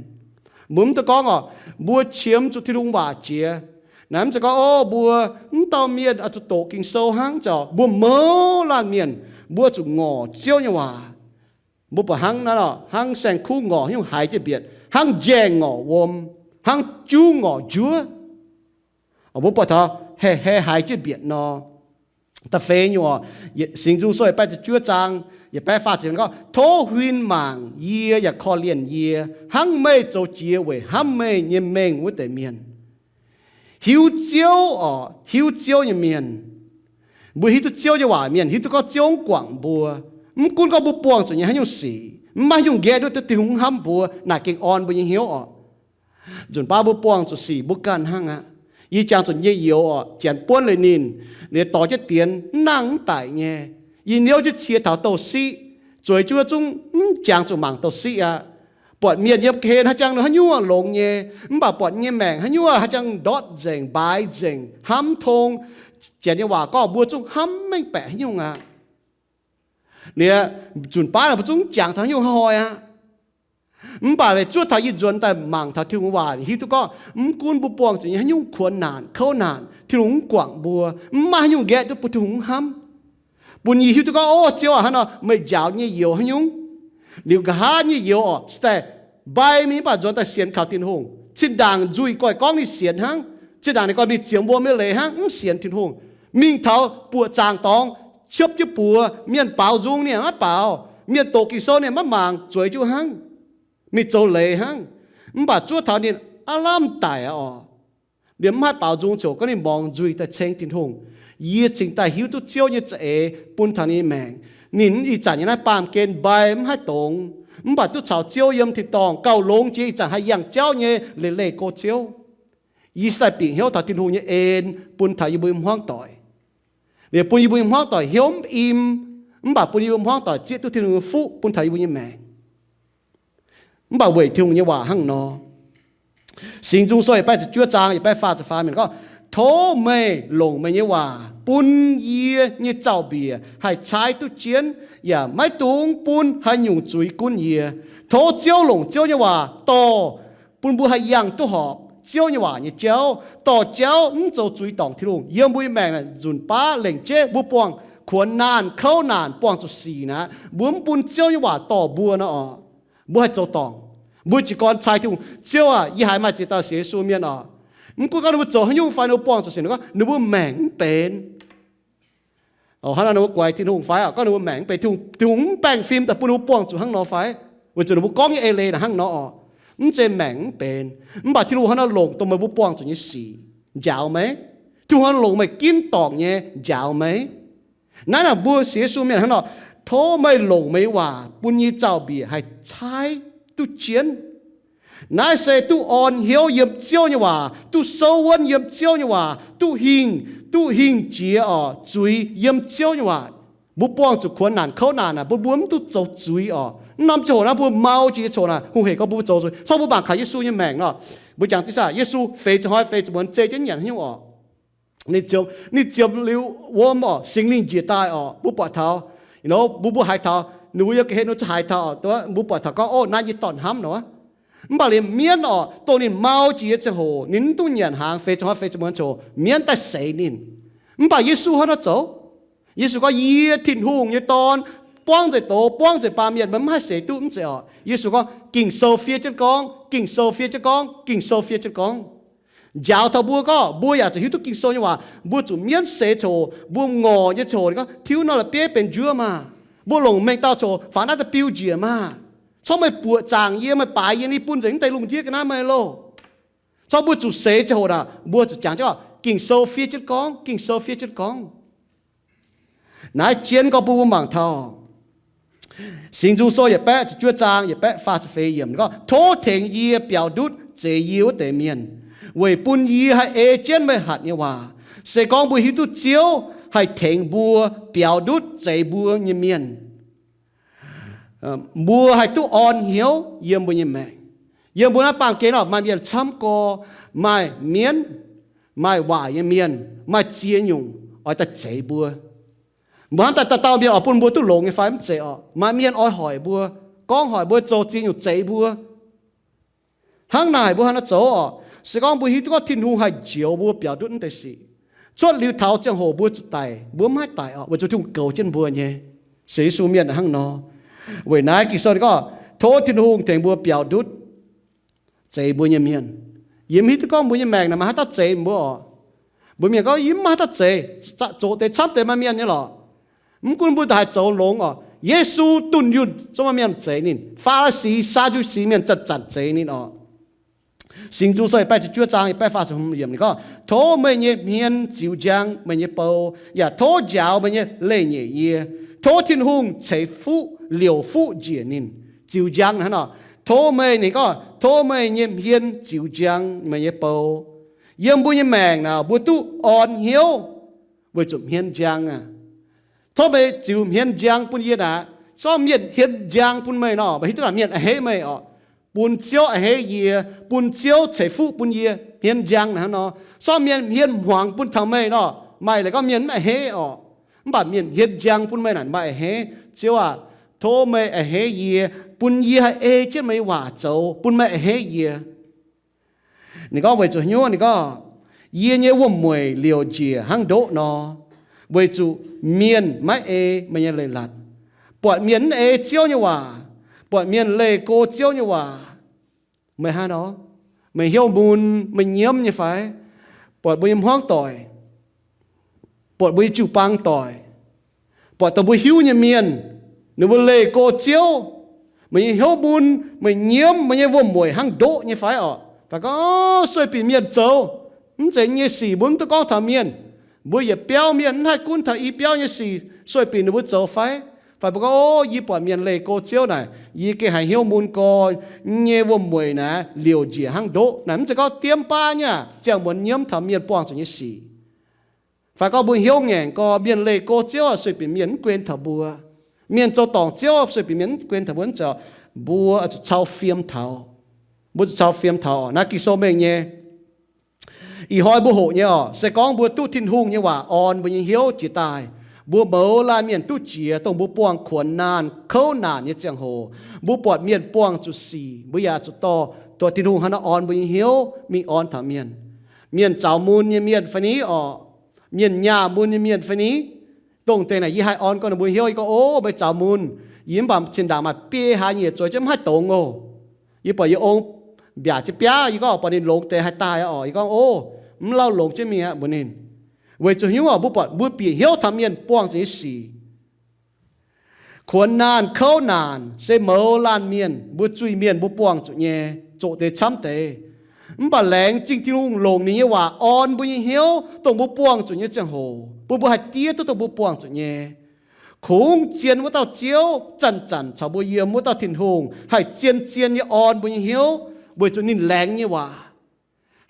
Mbuo mv dungx gorngv orqc, mbuo qiemx zuqc Tin-Hungh waac jiex. Naaiv mv zeiz gorngv, o, mbuo mv dauh mienh oix zuqc doqc Ging-Sou hnangv, zoux mbuo mouz laanh mienh, mbuo zuqc ngorc Ziouv nyei waac. Mbuo buatc hnangv naaiv nor, hnangv saeng-kuv ngorc haaix nyungc haiz jienv mbietc, hnangv njaengh ngorc wuom, hnangv juv ngorc njuov. Mbuo buatc taux haiz, haiz, haiz jienv mbietc nor. Da'feix nyungc orqc, Singx Nzung Sou yietc baeqv ziepc juov zaang, yietc baeqv faah ziepc gorngv, tov huin mangc yie yaac korv-lienh yie, hnangv meih zoux jiex weic hnamv meih nyei mengh wuov deix mienh. Hiuv Ziouv orqc, hiuv Ziouv nyei mienh. Mbuo hiuv duqv Ziouv nyei waac mienh hiuv duqv gorngv Ziouv mv guangc mbuo. Mv gunv gorngv mbuo buangh zuqc nyei haaix nyungc sic, mv maaih haaix nyungc nqaeqv duqv Tin-Hungh hnamv mbuo, naaic gengh orn mbuo nyei hnyouv orqc. Nzunc baav mbuo buangh zuqc sic mbuo ganh hnangv aqv. Yie jangx zuqc nyei youz orqc, janx buonv leiz ninh, liuz dorh jienv dienx mv nangh mv daic nyei. Yie niouv jienv cie taux douh siqv, zueiz jienv wuov zungv mv jangx zuqc mangc douh siqv aqv. Buatc mienh yiem ga'hlen haaix jangx haaix nyungc longx nyei, mv baac buatc nyei maengc haaix nyungc haaix jangx ndortv nzengc, mbaaix nzengc, hnamv tong. Janx nyei waac gorngv mbuo zungv hnamv mengh baeqc haaix nyungc aqv. Liuz nzunc baav mbuo zungv mv jangx taux haaix nyungc hnoi aqv. Mv baac leiz zuov taux yie nzuonx daaih mangc taux Tin-Hungh waac hiuv duqv gorngv mv gunv mbuo buangh zuqc nyei haaix nyungc kuonx naanc kouv naanc, Tin-Hungh mv guangc mbuo, mv maaih haaix nyungc nqaeqv duqv bun Tin-Hungh mv hnamv. Bun yie hiuv duqv gorngv, o, Ziouv aac, hnangv nor meih njaaux nyei youz haaix nyungc. Liuz nqa'haav nyei youz orqc, se daaih mbai mingh mv baac nzuonx daaih sienx kaux Tin-Hungh. Zinh ndaangc nzuih goiv gorngv ninh sienx hnangv. Zinh ndaangc ninh goiv mingh ziemx wuom nyei leiz hnangv, mv sienx Tin-Hungh. Mingh taux buoqc zaangc dorngx, ciopv jienv buoz, mienh baaux nzung ninh maiv baaux, mienh doqc Ging-Sou ninh maiv mangc, zueiz jienv hnangv, mingh zoux leiz hnangv. Mv baac zuov taux ninh aav lamh daic orqc, liemh mv haih baaux nzung ziouc gorngv ninh mborngz nzuih daaih ceng Tin-Hungh. Yie cingx daaih hiuv duqv Ziouv nyei za'eix bun taux ninh nyei maengc. Ninh ih zanc nyei naaiv baamh gen mbai mv haih dongz, mv baac duqv caux Ziouv yiem tin-dorngh gauh longx jiex ih zanc haih yangh jauv nyei leiz-leih go Ziouv. Yie se daaih bingc hnyouv taux Tin-Hungh nyei en bun taux yie mbuo nyei hmuangv doic. Liuz bun yie mbuo nyei hmuangv doic hnyouv mv im, mv baac bun yie mbuo hmuangv doic zieqv duqv Tin-Hungh nyei fuqv bun taux yie mbuo nyei maengc. Mv baac weic Tin-Hungh nyei waac hnangv nor. Singx Nzung Sou yietc baeqv ziepc juov zaang yietc baeqv faah ziepc faam mienh gorngv, tov meih longc meih nyei waac bun yie nyei zaux-mbiec haih caaiv duqv jienv, yaac maiv dungx bun haaix nyungc zuiz gunv yie. Tov Ziouv longc Ziouv nyei waac dorh bun mbuo haih yangh duqv horpc Ziouv nyei waac nyei jauv, dorh jauv mv zoux zuiz dorngc Tin-Hungh yiem mbuo nyei maengc. Nzunc baav lengc jeiv mbuo buangh kuonx naanh kouv naanc, buangh zuqc sic naaic, mbuo mv bun Ziouv nyei waac dorh mbuo nor orqc, mbuo haih zoux dorngc. Mbuo jiez gorn cai Tin-Hungh, Ziouv aac, yie haiz maaih ziex dauh sienx Yesu mienh orqc, mv gunv gorngv ninh mbuo zoux haaix nyungc fai ninh mbuo buangh zuqc sic, ninh gorngv ninh mbuo maengc mv benx. Hnangv nor ninh mbuo guaix Tin-Hungh fai gorngv ninh mbuo maengc mv benx, Tin-Hungh, Tin-Hungh mv baengh fim daaih bun ninh mbuo buangh zuqc hnangv nor fai? Weic zuqc ninh mbuo gorngv nyei eix leiz naaic hnangv nor orqc, mv zeiz maengc mv benx. Mv baac Tin-Hungh hnangv nor longc dongh meih mbuo buangh zuqc nyei sic njaaux meih. Tin-Hungh hnangv nor longc meih ginv dorngc nyei njaaux meih. Naaiv naaic mbuo sienx Yesu mienh hnangv nor, tov meih longc meih nyei waac bun yie zaux-mbiec haih caaiv duqv jienv. Naaiv se duqv orn hnyouv yiem Ziouv nyei waac, duqv souv wuonv yiem Ziouv nyei waac, duqv hingh, duqv hingh jiex orqc zuiz yiem Ziouv nyei waac. Mbuo buangh zuqc kuonx naanc kouv naanc naaic, mbuo, mbuo mv duqv zoux zuiz orqc. Mv norm ziangh hoc naaiv mbuo mau jiex nyei ziangh hoc naaic, hungh hec gorngv mbuo zoux zuiz. Corc mbuo mangc kaux Yesu nyei maengc nor, mbuo jangx diqv saah, Yesu feix ziepc hnoi feix ziepc muonz zei jienv nyanc haaix nyungc orqc? Ninh ziouc, ninh ziouc liuz wuom orqc, Singx Lingh njiec daaih orqc, mbuo buatc taux, you know, mbuo, mbuo haiz taux, ninh mbuo yiem ga'hlen ninh mbuo zuqc haiz taux, mbuo buatc taux gorngv, o, naaiv nyei dorn-hnamv nor. Mv baac liemh mienh orqc, dongh ninh mau jiex nyei ziangh hoc ninh mv duqv nyanc hnaangx feix ziepc hnoi feix ziepc muonz ziangh hoc, mienh daaih seix ninh. Mv baac Yesu hnangv naaiv zoux. Yesu gorngv, yie, Tin-Hungh nyei Dorn, buangv nzengc doz, buangv nzengc baamh mienh, meih mv haih seix duqv, mv zeiz orqc? Yesu gorngv, Ging-Sou fiev jienv gorngv, Ging-Sou fiev jienv gorngv, Ging-Sou fiev jienv gorngv. Njaaux taux mbuo gorngv, mbuo yaac zuqc hiuv duqv Ging-Sou nyei waac. Mbuo zuqc mienv seix ziangh hoc, mbuo ngorc nyei ziangh hoc, ninh gorngv, tiuv nor la'bieiv benx njuov maah! Mbuo longc mengh dauh ziangh hoc faaux naaiv daaih biu njiec maah! Corc meih buoqc zaangc yie, meih baaix yie, yie bun nzengc mv deix lungh ndiev ga'naaiv meih loh. Corc mbuo zuqc seix ziangh hoc naaic, mbuo zuqc jangx jienv gorngv, Ging-Sou fiev jienv gorngv, Ging-Sou fiev jienv gorngv. Naaiv jienv gorngv bun mbuo mangc taux Singx Nzung Sou yietc baeqv ziepc juov zaang yietc baeqv faah ziepc feix yiemc gorngv, tov tengx yie biaux ndutv zeix yie wuov deix mienh, weic bun yie haih ei jienv meih hatc nyei waac. Se gorngv mbuo hiuv duqv Ziouv haih tengx mbuo biaux ndutv zeix mbuo nyei mienh, mbuo haih duqv orn hnyouv yiem mbuo nyei maengc. Yiem mbuo naaiv baamh gen orqc, maaih mienh camv gorx, maaih mienv, maaih waaic nyei mienh, maaih ziex nyungc oix daaih zeix mbuo. Mbuo hnamv daaih dauh dauh mienh oix bun mbuo duqv longx nyei fai? Mv zeiz orqc. Maaih mienh oix hoic mbuo, gorngv hoic mbuo, zoux ziex nyungc zeix mbuo. Hnangv naaic mbuo haaix nor zoux orqc? Se gorngv mbuo hiuv duqv gorngv Tin-Hungh haih njoux mbuo biaux ndutv naaiv deix sic, cuotv liuz taux ziangh hoc mbuo zuqc daic, mbuo mv haih daic orqc, weic zuqc Tin-Hungh goux jienv mbuo nyei. Sienx Yesu mienh hnangv nor. Weic naaiv Ging-Sou ninh gorngv, tov Tin-Hungh tengx mbuo biaux ndutv zeix mbuo nyei mienh. Yie mv hiuv duqv gorngv mbuo nyei maengc naaic maaih haaix dauh zeix mbuo orqc. Mbuo mienh gorngv, yie mv maaih haaix dauh zeix. Zoqc deix camv deix maaih mienh nyei lorqc. Mv gunv mbuo ndaaih haih zoux longx orqc, Yesu dunh yunh zungv maaih mienh zeix ninh. Faa^li^si, Saa^ndu^si mienh zanc-zanc zeix ninh orqc. Singx Nzung Sou yietc baeqv ziepc juov zaang yietc baeqv faah ziepc hmz yiemc ninh gorngv, tov meih nyei hmien ziux njang meih nyei bou, yaac tov njaaux meih nyei leih nyeic yie. Tov Tin-Hungh ceix fuqv liouc fuqv njiec ninh. Ziux njang hnangv nor. Tov meih, ninh gorngv, tov meih nyei hmien ziux njang meih nyei bou. Yiem mbuo nyei maengc naaic mbuo duqv orn hnyouv weic zuqc hmien njang aqv. Tov meih ziux hmien njang bun yie naaic. Zorqv mienh hmien njang bun meih nor, meih hiuv duqv naaic mienh a'hneiv meih orqc. Bun Ziouv a'hneiv yie, bun Ziouv ceix fuqv bun yie, hmien njang naaic hnangv nor. Zorqv mienh hmien hmuangx bun taux meih nor, maaih leiz gorngv mienh mv a'hneiv orqc. Mv baac mienh hmien njang bun meih naaic maaih a'hneiv. Ziouv aah, tov meih a'hneiv yie, bun yie haih ei jienv meih nyei waac zoux, bun meih a'hneiv yie. Ninh gorngv weic zuqc hnyouv, ninh gorngv, yie nyei wuom-mueic liouc njiec hnangv ndoqv nor, weic zuqc mienh maiv ei meih nyei leiz-latc. Buatc mienh mv ei Ziouv nyei waac, buatc mienh leih go Ziouv nyei waac, meih haaix nor? Meih hnyouv mun, meih nyiemv nyei fai? Buatc mbuo nyei hmuangv doic, buatc mbuo nyei jiu-baang doic, buatc dongh mbuo hiuv nyei mienh, ninh mbuo leih go Ziouv, meih nyei hnyouv mun, meih nyiemv, meih nyei wuom-mueic hnangv ndoqv nyei fai orqc? Fai gorngv, sueih binc mienh zoux, mv zeiz nyei sic mbuo mv duqv gorngv taux mienh. Mbuo yietc biauv mienh mv haih gunv taux i biauv nyei sic, sueih binc ninh mbuo zoux fai? Fai mbuo gorngv, o, yie buatc mienh leih go Ziouv naaic, yie gengh haiz hnyouv mun go, nyei wuom-mueic naaic liouc njiec hnangv ndoqv naaic. Mv zeiz gorngv diemv baav nyei aqv, ziangh muonz nyiemv taux mienh buangh zuqc nyei sic. Fai gorngv mbuo hnyouv ngaengc go, mienh leih go Ziouv aqv, sueih binc mienh mv guen taux mbuo. Mienh zoux dorngc Ziouv, sueih binc mienh mv guen taux mbuo, mv zeiz orqc. Mbuo zuqc cau fiem taux. Mbuo zuqc cau fiem taux. Naaiv Ging-Sou mengh nyei. Ih hnoi mbuo hoqc nyei orqc, se gorngv mbuo duqv Tin-Hungh nyei waac orn mbuo nyei hnyouv jiex daaih, mbuo mouz laanh mienh duqv jiex dongh mbuo buangh kuonx naanh kouv naanc nyei ziangh hoc, mbuo buatc mienh buangh zuqc sic, mbuo yaac zuqc dorh, dorh Tin-Hungh hnangv naaiv orn mbuo nyei hnyouv mingh orn taux mienh. Mienh zaux mun nyei mienh fai ni orqc, mienh nyaah mun nyei mienh fai ni, dongh deix naaic yie haih orn gorngv ninh mbuo hnyouv. Yie gorngv, o, meih zaux mun, yie mv baac zinh ndaangc maaih biei hlaax nyieqc zueiz jienv mv haih dongz oc. Yie buatc yie ong mbiaac jienv biaav, yie gorngv buatc ninh longx deix haih daaih orqc. Yie gorngv, o, mv lauh longx jienv mingh aqv mbuox ninh. Weic zuqc hnyouv orqc, mbuo buatc mbuo bieqc hnyouv taux mienh buangh zuqc nyei sic. Kuonx naanh kouv naanc se mouz laanh mienh, mbuo zuiz mienh mbuo buangh zuqc nyei, zoqc deix camv deix. Mv baac laengz zingh Tin-Hungh longc ninh nyei waac orn mbuo nyei hnyouv, dongh mbuo buangh zuqc nyei ziangh hoc, bun mbuo haih diev duqv dongh mbuo buangh zuqc nyei. Kungx zien wuov dauh Ziouv zanc-zanc caux mbuo yiem, wuov dauh Tin-Hungh haih zien-zien nyei orn mbuo nyei hnyouv, weic zuqc ninh laengz nyei waac.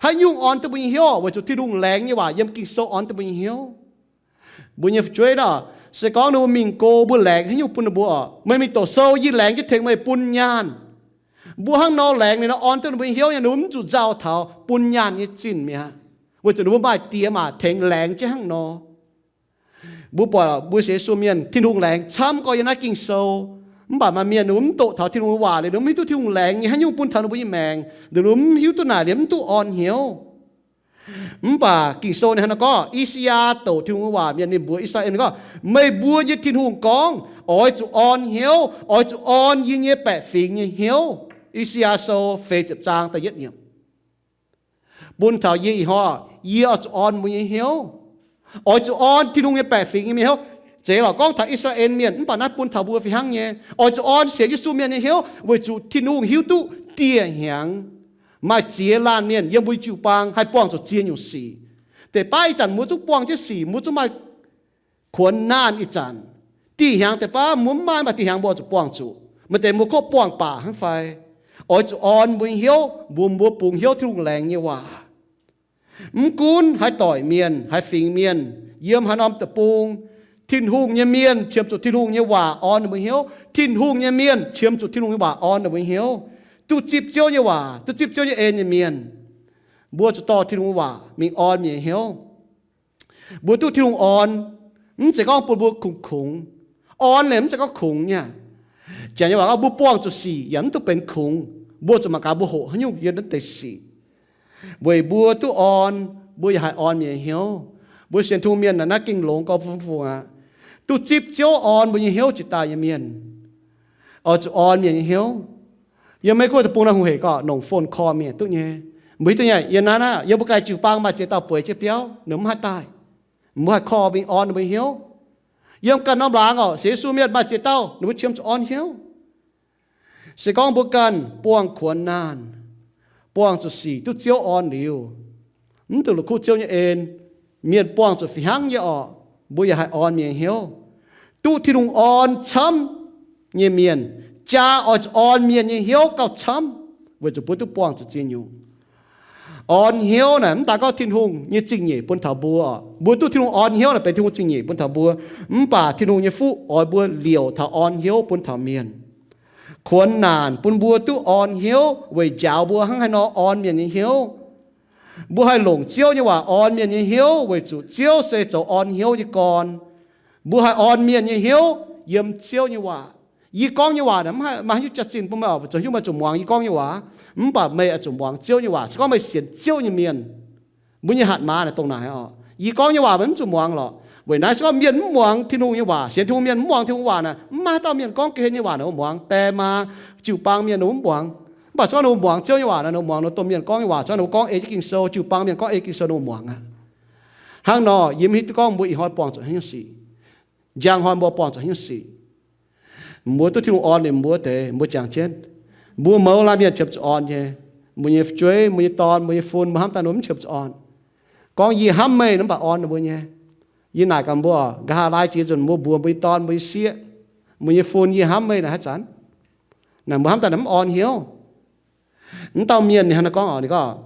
Haaix nyungc orn duqv mbuo nyei hnyouv? Weic zuqc Tin-Hungh laengz nyei waac yiem Ging-Sou orn duqv mbuo nyei hnyouv. Mbuo nyei fu'jueiv nor, se gorngv ninh mbuo mingh go, mbuo laengz haaix nyungc bun ninh mbuo orqc? Meih mingh doqc sou, yie laengz jienv tengx meih bun nyaanh. Mbuo hnangv nor laengz ninh nor, orn duqv ninh mbuo nyei hnyouv nyei, ninh mbuo mv zuqc nzauh taux bun nyaanh nyei zinh mi'aqv. Weic zuqc ninh mbuo maaih Die maa tengx laengz jienv hnangv nor. Mbuo buatc mbuo sienx Yesu mienh, Tin-Hungh laengz camv gorx yiem naaiv Ging-Sou. Mv baac maaih mienh ninh mbuo mv doqc taux Tin-Hungh nyei waac liuz, ninh mbuo mv hiuv duqv Tin-Hungh laengz nyei haaix nyungc bun taux ninh mbuo nyei maengc. Ninh mbuo mv hiuv duqv naaic liuz mv duqv orn hnyouv. Mv baac Ging-Sou ninh hnangv naaiv gorngv, I^saa^yaa doqc Tin-Hungh nyei waac mienh, ninh mbuox I^saa^laa^en gorngv, meih mbuo nyei Tin-Hungh gorngv, oix zuqc orn hnyouv, oix zuqc orn yie nyei baeqc fingx nyei hnyouv. I^saa^yaa Sou feix ziepc zaang da'yietv yiemc. Bun taux yie ih hnoi, yie oix zuqc orn mbuo nyei hnyouv. Oix zuqc orn Tin-Hungh nyei baeqc fingx nyei mienh hnyouv. Zeiz lorqc, gorngv taux I^saa^laa^en mienh, mv baac naaiv bun taux mbuo fih hnangv nyei. Oix zuqc orn sienx Yesu mienh nyei hnyouv, weic zuqc Tin-Hungh hiuv duqv dieh hnyangx maaih ziex laanh mienh yiem mbuo jiu-baang haih buangh zuqc ziex nyungc sic. Deix baav ih zanc mbuo zungv buangh jienv sic, mbuo zungv maaih kuonx naanh ih zanc. Dieh hnyangx deix baav mbuo mv maaih, maaih dieh hnyangx mbuo oix zuqc buangh zuqc. Maaih deix mbuo kov buangh baac hnangv fai? Oix zuqc orn mbuo nyei hnyouv, mbuox mbuo bungx hnyouv Tin-Hungh laengz nyei waac. Mv gunv haaix doic mienh, haaix fingx mienh, yiem haaix norm deic-bung, Tin-Hungh nyei mienh qiemx zuqc Tin-Hungh nyei waac orn ninh mbuo hnyouv. Tin-Hungh nyei mienh qiemx zuqc Tin-Hungh nyei waac orn ninh mbuo hnyouv. Duqv zipv Ziouv nyei waac, duqv zipv Ziouv nyei en nyei mienh, Mbuo zuqc dorh Tin-Hungh waac mingh orn mienh nyei hnyouv. Mbuo duqv Tin-Hungh orn, mv zeiz gorngv bun mbuo kungx kungx. Orn naaic mv zeiz gorngv kungx nyei. Janx nyei waac gorngv mbuo buangh zuqc sic yaac mv duqv benx kungx. Mbuo zuqc mangc gaax mbuo hoqc haaix nyungc yiem naaiv deix sic. Weic mbuo duqv orn, mbuo yaac haih orn mienh nyei hnyouv. Mbuo sienx Tin-Hungh mienh naaic, naaiv gengh longx gauh fun-fun aqv. Duqv zipv Ziouv orn mbuo nyei hnyouv jiex daaih nyei mienh, oix zuqc orn mienh nyei hnyouv. Yiem Meiv Guoqv deic-bung naaiv hungh hec gorqv longc phone call mienh duqv nyei. Mbuo hiuv duqv nyei, yiem naaiv, naaiv yiem mbuo ganh jiu-baang maaih ziex dauh bueix jienv biauv, ninh mv haih daaih. Mbuo haih call mingh orn ninh mbuo hnyouv. Yiem ganh norm laangz orqc, sienx Yesu mienh maaih ziex dauh, ninh mbuo qiemx zuqc orn hnyouv. Se gorngv mbuo ganh buangh kuonx naanh, buangh zuqc sic duqv Ziouv orn liuz, mv duqv la'kuqv Ziouv nyei en, mienh buangh zuqc fih hnangv nyei orqc, mbuo yaac haih orn mienh nyei hnyouv. Duqv Tin-Hungh orn camv nyei mienh, jaa oix zuqc orn mienh nyei hnyouv gauh camv, weic zuqc mbuo duqv buangh zuqc ziex nyungc. Orn hnyouv naaic mv daaih gorngv Tin-Hungh nyei zingh nyeic bun taux mbuo. Mbuo duqv Tin-Hungh orn hnyouv naaic benx Tin-Hungh zingh nyeic bun taux mbuo. Mv baac Tin-Hungh nyei fuqv oix mbuo liouc taux orn hnyouv bun taux mienh. Kuonx naanc bun mbuo duqv orn hnyouv weic njaaux mbuo hnangv haaix nor orn mienh nyei hnyouv. Mbuo haih longc Ziouv nyei waac orn mienh nyei hnyouv weic zuqc Ziouv se zoux orn hnyouv nyei gorn. Mbuo haih orn mienh nyei hnyouv yiem Ziouv nyei waac. Yie gorngv nyei waac naaic mv maaih haaix nyungc jaax-zinh bun meih oc. Zoux hnyouv meih zuqc muangx yie gorngv nyei waac, mv baac meih oix zuqc muangx Ziouv nyei waac. Se gorngv meih sienx Ziouv nyei mienh, mbuo nyei hatc maaz naaic dongh naaic oc. Yie gorngv nyei waac meih mv zuqc muangx lorqc. Weic naaiv se gorngv mienh mv muangx Tin-Hungh nyei waac, sienx Tin-Hungh mienh mv muangx Tin-Hungh waac naaic, mv maaih haaix dauh mienh gorngv ga'hlen nyei waac naaic mbuo muangx. Die maa, jiu-baang mienh ninh mbuo mv muangx. Mv baac se gorngv ninh mbuo muangx Ziouv nyei waac naaic, ninh mbuo muangx ninh mbuo domh mienh gorngv nyei waac. Se gorngv ninh mbuo gorngv ei jienv Ging-Sou, jiu-baang mienh gorngv ei Ging-Sou ninh mbuo muangx aqv. Hnangv nor, yie mv hiuv duqv gorngv mbuo ih hnoi buangh zuqc haaix nyungc sic. Njang hnoi mbuo buangh zuqc haaix nyungc sic. Mbuo duqv Tin-Hungh orn ninh mbuo deix, mbuo jangx jienv. Mbuo mouz laanh mienh qiemx zuqc orn nyei. Mbuo nyei fu'jueiv, mbuo nyei dorn, mbuo nyei fun, mbuo hnamv daaih ninh mbuo mv qiemx zuqc orn. Gorngv yie hnamv meih nor mv baac orn ninh mbuo nyei. Yie naaic gaax mbuo, nqa'haav laai jiex nzunc mbuo mbuox mbuo nyei dorn, mbuo nyei sieqv, mbuo nyei fun, yie hnamv meih naaic haaix zanc? Naaic mbuo hnamv daaih naaic mv orn hnyouv. Mv dauh mienh ninh hnangv naaiv gorngv oc, ninh gorngv,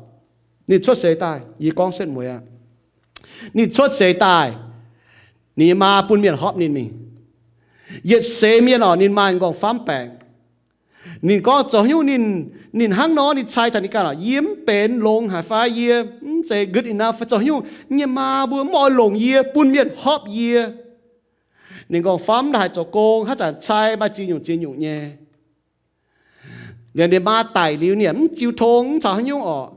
ninh cuotv seix daaih, yie gorngv setv mueiz aqv. Ninh cuotv seix daaih, ninh nyei maa bun mienh hopv ninh mingh. Yietc seix mienh oc, ninh maaih nqorngv-famv baengc. Ninh gorngv zoux haaix nyungc ninh, ninh hnangv nor ninh cai taux ninh ganh oc, yie mv benx longx haic fai yie mv zeiz good enough fai zoux haaix nyungc, nyei maa mbuo mv oix longc yie, bun mienh hopv yie. Ninh nqorngv-famv ndaaih haih zoux gong, haaix zanc cai maaih ziex nyungc ziex nyungc nyei. Liemh ninh maa daic liuz ninh yaac mv jiu tong mv caux haaix nyungc orqc.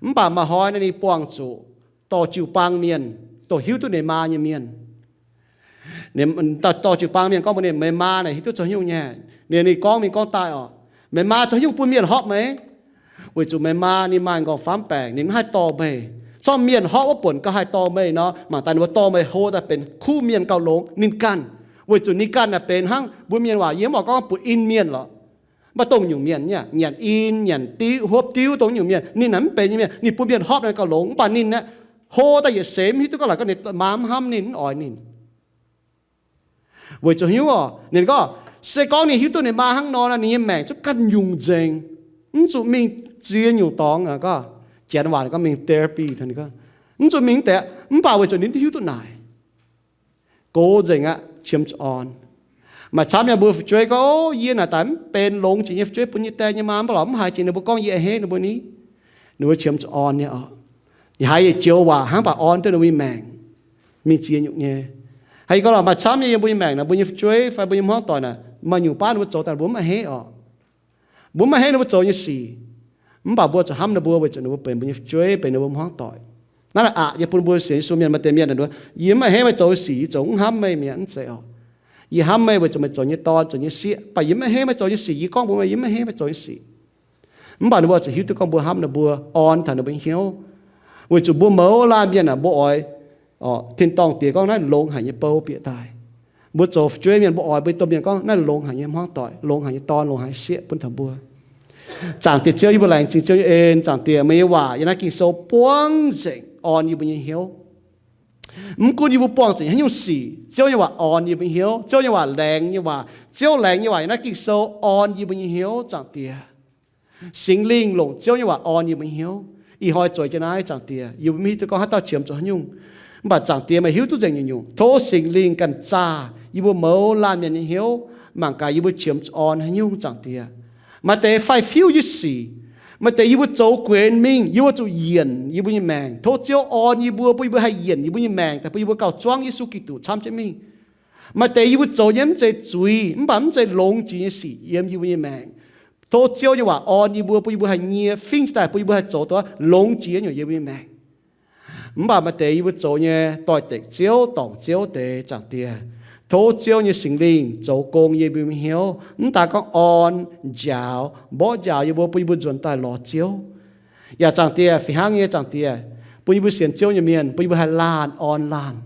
Mv baac maaih hnoi naaic ninh buangh zuqc dorh jiu-baang mienh, dongh hiuv duqv ninh maa nyei mienh. Ninh dorh jiu-baang mienh gorngv mbuox ninh, meih maa naaic hiuv duqv zoux haaix nyungc nyei. Ninh, ninh gorngv mingh gorngv daaih orqc, meih maa zoux haaix nyungc bun mienh hopv meih? Weic zuqc meih maa ninh maaih nqorngv-famv baengc, ninh mv haih dorh meih. Corc mienh hopv wuov buonc gauh haih dorh meih nor, mangc daaih ninh mbuo dorh meih hlo daaih benx kuv mienh gauh longx ninh ganh. Weic zuqc ninh ganh naaic benx hnangv mbuo mienh waac yiem oix gorngv buoz in mienh lorqc. Mv baac dongh nyungc mienh, nyanc in, nyanc diuv, hopv diuv dongh nyungc mienh, ninh naaic mv benx nyei mienh, ninh bun mienh hopv naaic gauh longx. Mv baac ninh aeqv, hlo daaih yietc seix mv hiuv duqv gorngv laaix gorngv ninh maa mv hnamv ninh, mv oix ninh. Weic zuqc haaix nyungc orqc? Ninh gorngv, se gorngv ninh hiuv duqv ninh maa hnangv nor, ninh nyei maengc zungv ganh nyungc nzengc, mv zuqc mingh ziex nyungc dorngx. Gorngv Janx waac ninh gorngv mingh therapy, mv zuqc mingh deix. Mv baac weic zuqc ninh hiuv duqv naaic, gox nzengc aqv, qiemx zuqc orn. Maaih camv nyei mbuo fu'jueiv gorngv, o, yie naaic daaih mv benx longx jiex nyei fu'jueiv bun yie die nyei maa, mv baac lorz mv haiz jiex ninh mbuo gorngv yie a'hneiv ninh mbuo ni. Ninh mbuo qiemx zuqc orn nyei oc. Yie haiz yietc joux waac hnangv baac orn duqv ninh mbuo nyei maengc mingh ziex nyungc nyei. Haiz gorngv lorz maaih camv nyei yiem mbuo nyei maengc naaic, mbuo nyei fu'jueiv fai mbuo nyei hmuangv doic naaic maaih nyungc baav ninh mbuo zoux daaih mbuo mv a'hneiv orqc. Mbuo mv a'hneiv ninh mbuo zoux nyei sic, mv baac mbuo zuqc hnamv ninh mbuo weic zuqc ninh mbuo benx mbuo nyei fu'jueiv, benx ninh mbuo hmuangv doic. Naaiv naaic aqc yie bun mbuo sienx Yesu mienh maaih deix mienh naaic, yie mv a'hneiv meih zoux nyei sic, yie zoux mv hnamv meih mi'aqv, mv zeiz orqc. Yie hnamv meih weic zuqc meih zoux nyei dorn, zoux nyei sieqv, mv baac yie mv a'hneiv meih zoux nyei sic. Yie gorngv mbuox meih, yie mv a'hneiv meih zoux nyei sic. Mv baac ninh mbuo zuqc hiuv duqv gorngv mbuo hnamv ninh mbuo, orn taux ninh mbuo hnyouv. Weic zuqc mbuo mouz laanh mienh aah, mbuo oix, o, tin-dorngh diex gorngv naaiv longx haic nyei bou bieqc daaih. Mbuo zoux fu'jueiv mienh mbuo oix mbuo domh mienh gorngv naaiv longx haic nyei hmuangv doic, longx haic nyei dorn, longx haic nyei sieqv bun taux mbuo. Zaangc Diex Ziouv, yie mbuo laengz zingh Ziouv nyei en. Zaangc Diex, meih nyei waac yiem naaiv Ging-Sou buangv nzengc orn yie mbuo nyei hnyouv. Mv gunv yie mbuo buangh zuqc haaix nyungc sic, Ziouv nyei waac orn yie mbuo hnyouv. Ziouv nyei waac laengz nyei waac, Ziouv laengz nyei waac yiem naaiv Ging-Sou orn yie mbuo nyei hnyouv, Zaangc Diex. Singx Lingh longc Ziouv nyei waac orn yie mbuo hnyouv. Ih hnoi zueiz jienv naaiv, Zaangc Diex, yie mbuo mv hiuv duqv gorngv haaix dauh qiemx zuqc haaix nyungc. Mv baac Zaangc Diex, meih hiuv duqv nzengc nyungc-nyungc. Tov Singx Lingh ganh zaah yie mbuo mouz laanh mienh nyei hnyouv, mangc gaax yie mbuo qiemx zuqc orn haaix nyungc, Zaangc Diex. Maaih deix faix-fiuv nyei sic, Maaih deix yie mbuo zoux guenx mingh, yie mbuo zuqc yienc yie mbuo nyei maengc. Tov Ziouv orn yie mbuo, bun yie mbuo haih yienc yie mbuo nyei maengc daaih, bun yie mbuo gauh zuangv Yesu Giduc camv jienv mingh. Maaih deix yie mbuo zoux nyei mv zeiz zuiz, mv baac mv zeiz longx jiex nyei sic yiem yie mbuo nyei maengc. Tov Ziouv nyei waac orn yie mbuo, bun yie mbuo haih nyie fingv jienv daaih, bun yie mbuo haih zoux duqv longx jiex nyungc yiem yie mbuo nyei maengc. Mv baac maaih deix yie mbuo zoux nyei doix-dekc Ziouv, dorngc Ziouv deix, Zaangc Diex, tov Ziouv nyei Singx Lingh zoux gong yiem yie mbuo nyei hnyouv, mv daaih gorngv orn, njaaux, mborqv njaaux yie mbuo, bun yie mbuo nzuonx daaih lorz Ziouv. Yaac Zaangc Diex, fih hnangv nyei Zaangc Diex, bun yie mbuo sienx Ziouv nyei mienh, bun yie mbuo haih laanh orn laanh.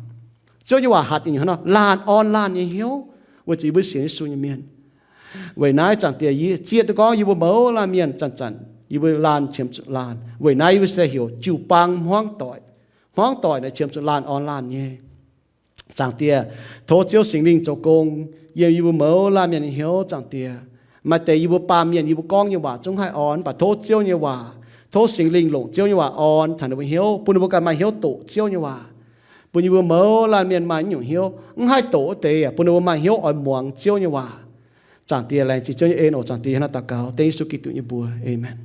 Ziouv nyei waac hatc nyungc-nyungc hnangv nor, laanh orn laanh nyei hnyouv, weic zuqc yie mbuo sienx Yesu nyei mienh. Weic naaiv Zaangc Diex, yie zieqv duqv gorngv yie mbuo mouz laanh mienh zanc-zanc yie mbuo laanh qiemx zuqc laanh. Weic naaiv yie mbuo se heuc jiu-baang hmuangv doic. Hmuangv doic naaic qiemx zuqc laanh orn laanh nyei. Zaangc Diex, tov Ziouv Singx Lingh zoux gong yiem yie mbuo mouz laanh mienh nyei hnyouv, Zaangc Diex. Maaih deix yie mbuo baamh mienh, yie mbuo gorngv nyei waac zungv haih orn, mv baac tov Ziouv nyei waac, tov Singx Lingh longc Ziouv nyei waac orn taux ninh mbuo hnyouv, bun ninh mbuo ganh maaih hnyouv doqc Ziouv nyei waac. Bun yie mbuo mouz laanh mienh maaih nyungc hnyouv mv haih doqc wuov deix, bun ninh mbuo maaih hnyouv oix muangx Ziouv nyei waac. Zaangc Diex, laengz zingh Ziouv nyei en oc. Zaangc Diex, hnangv naaiv daux gaux dengv Yesu Giduc nyei mbuox. Aamen.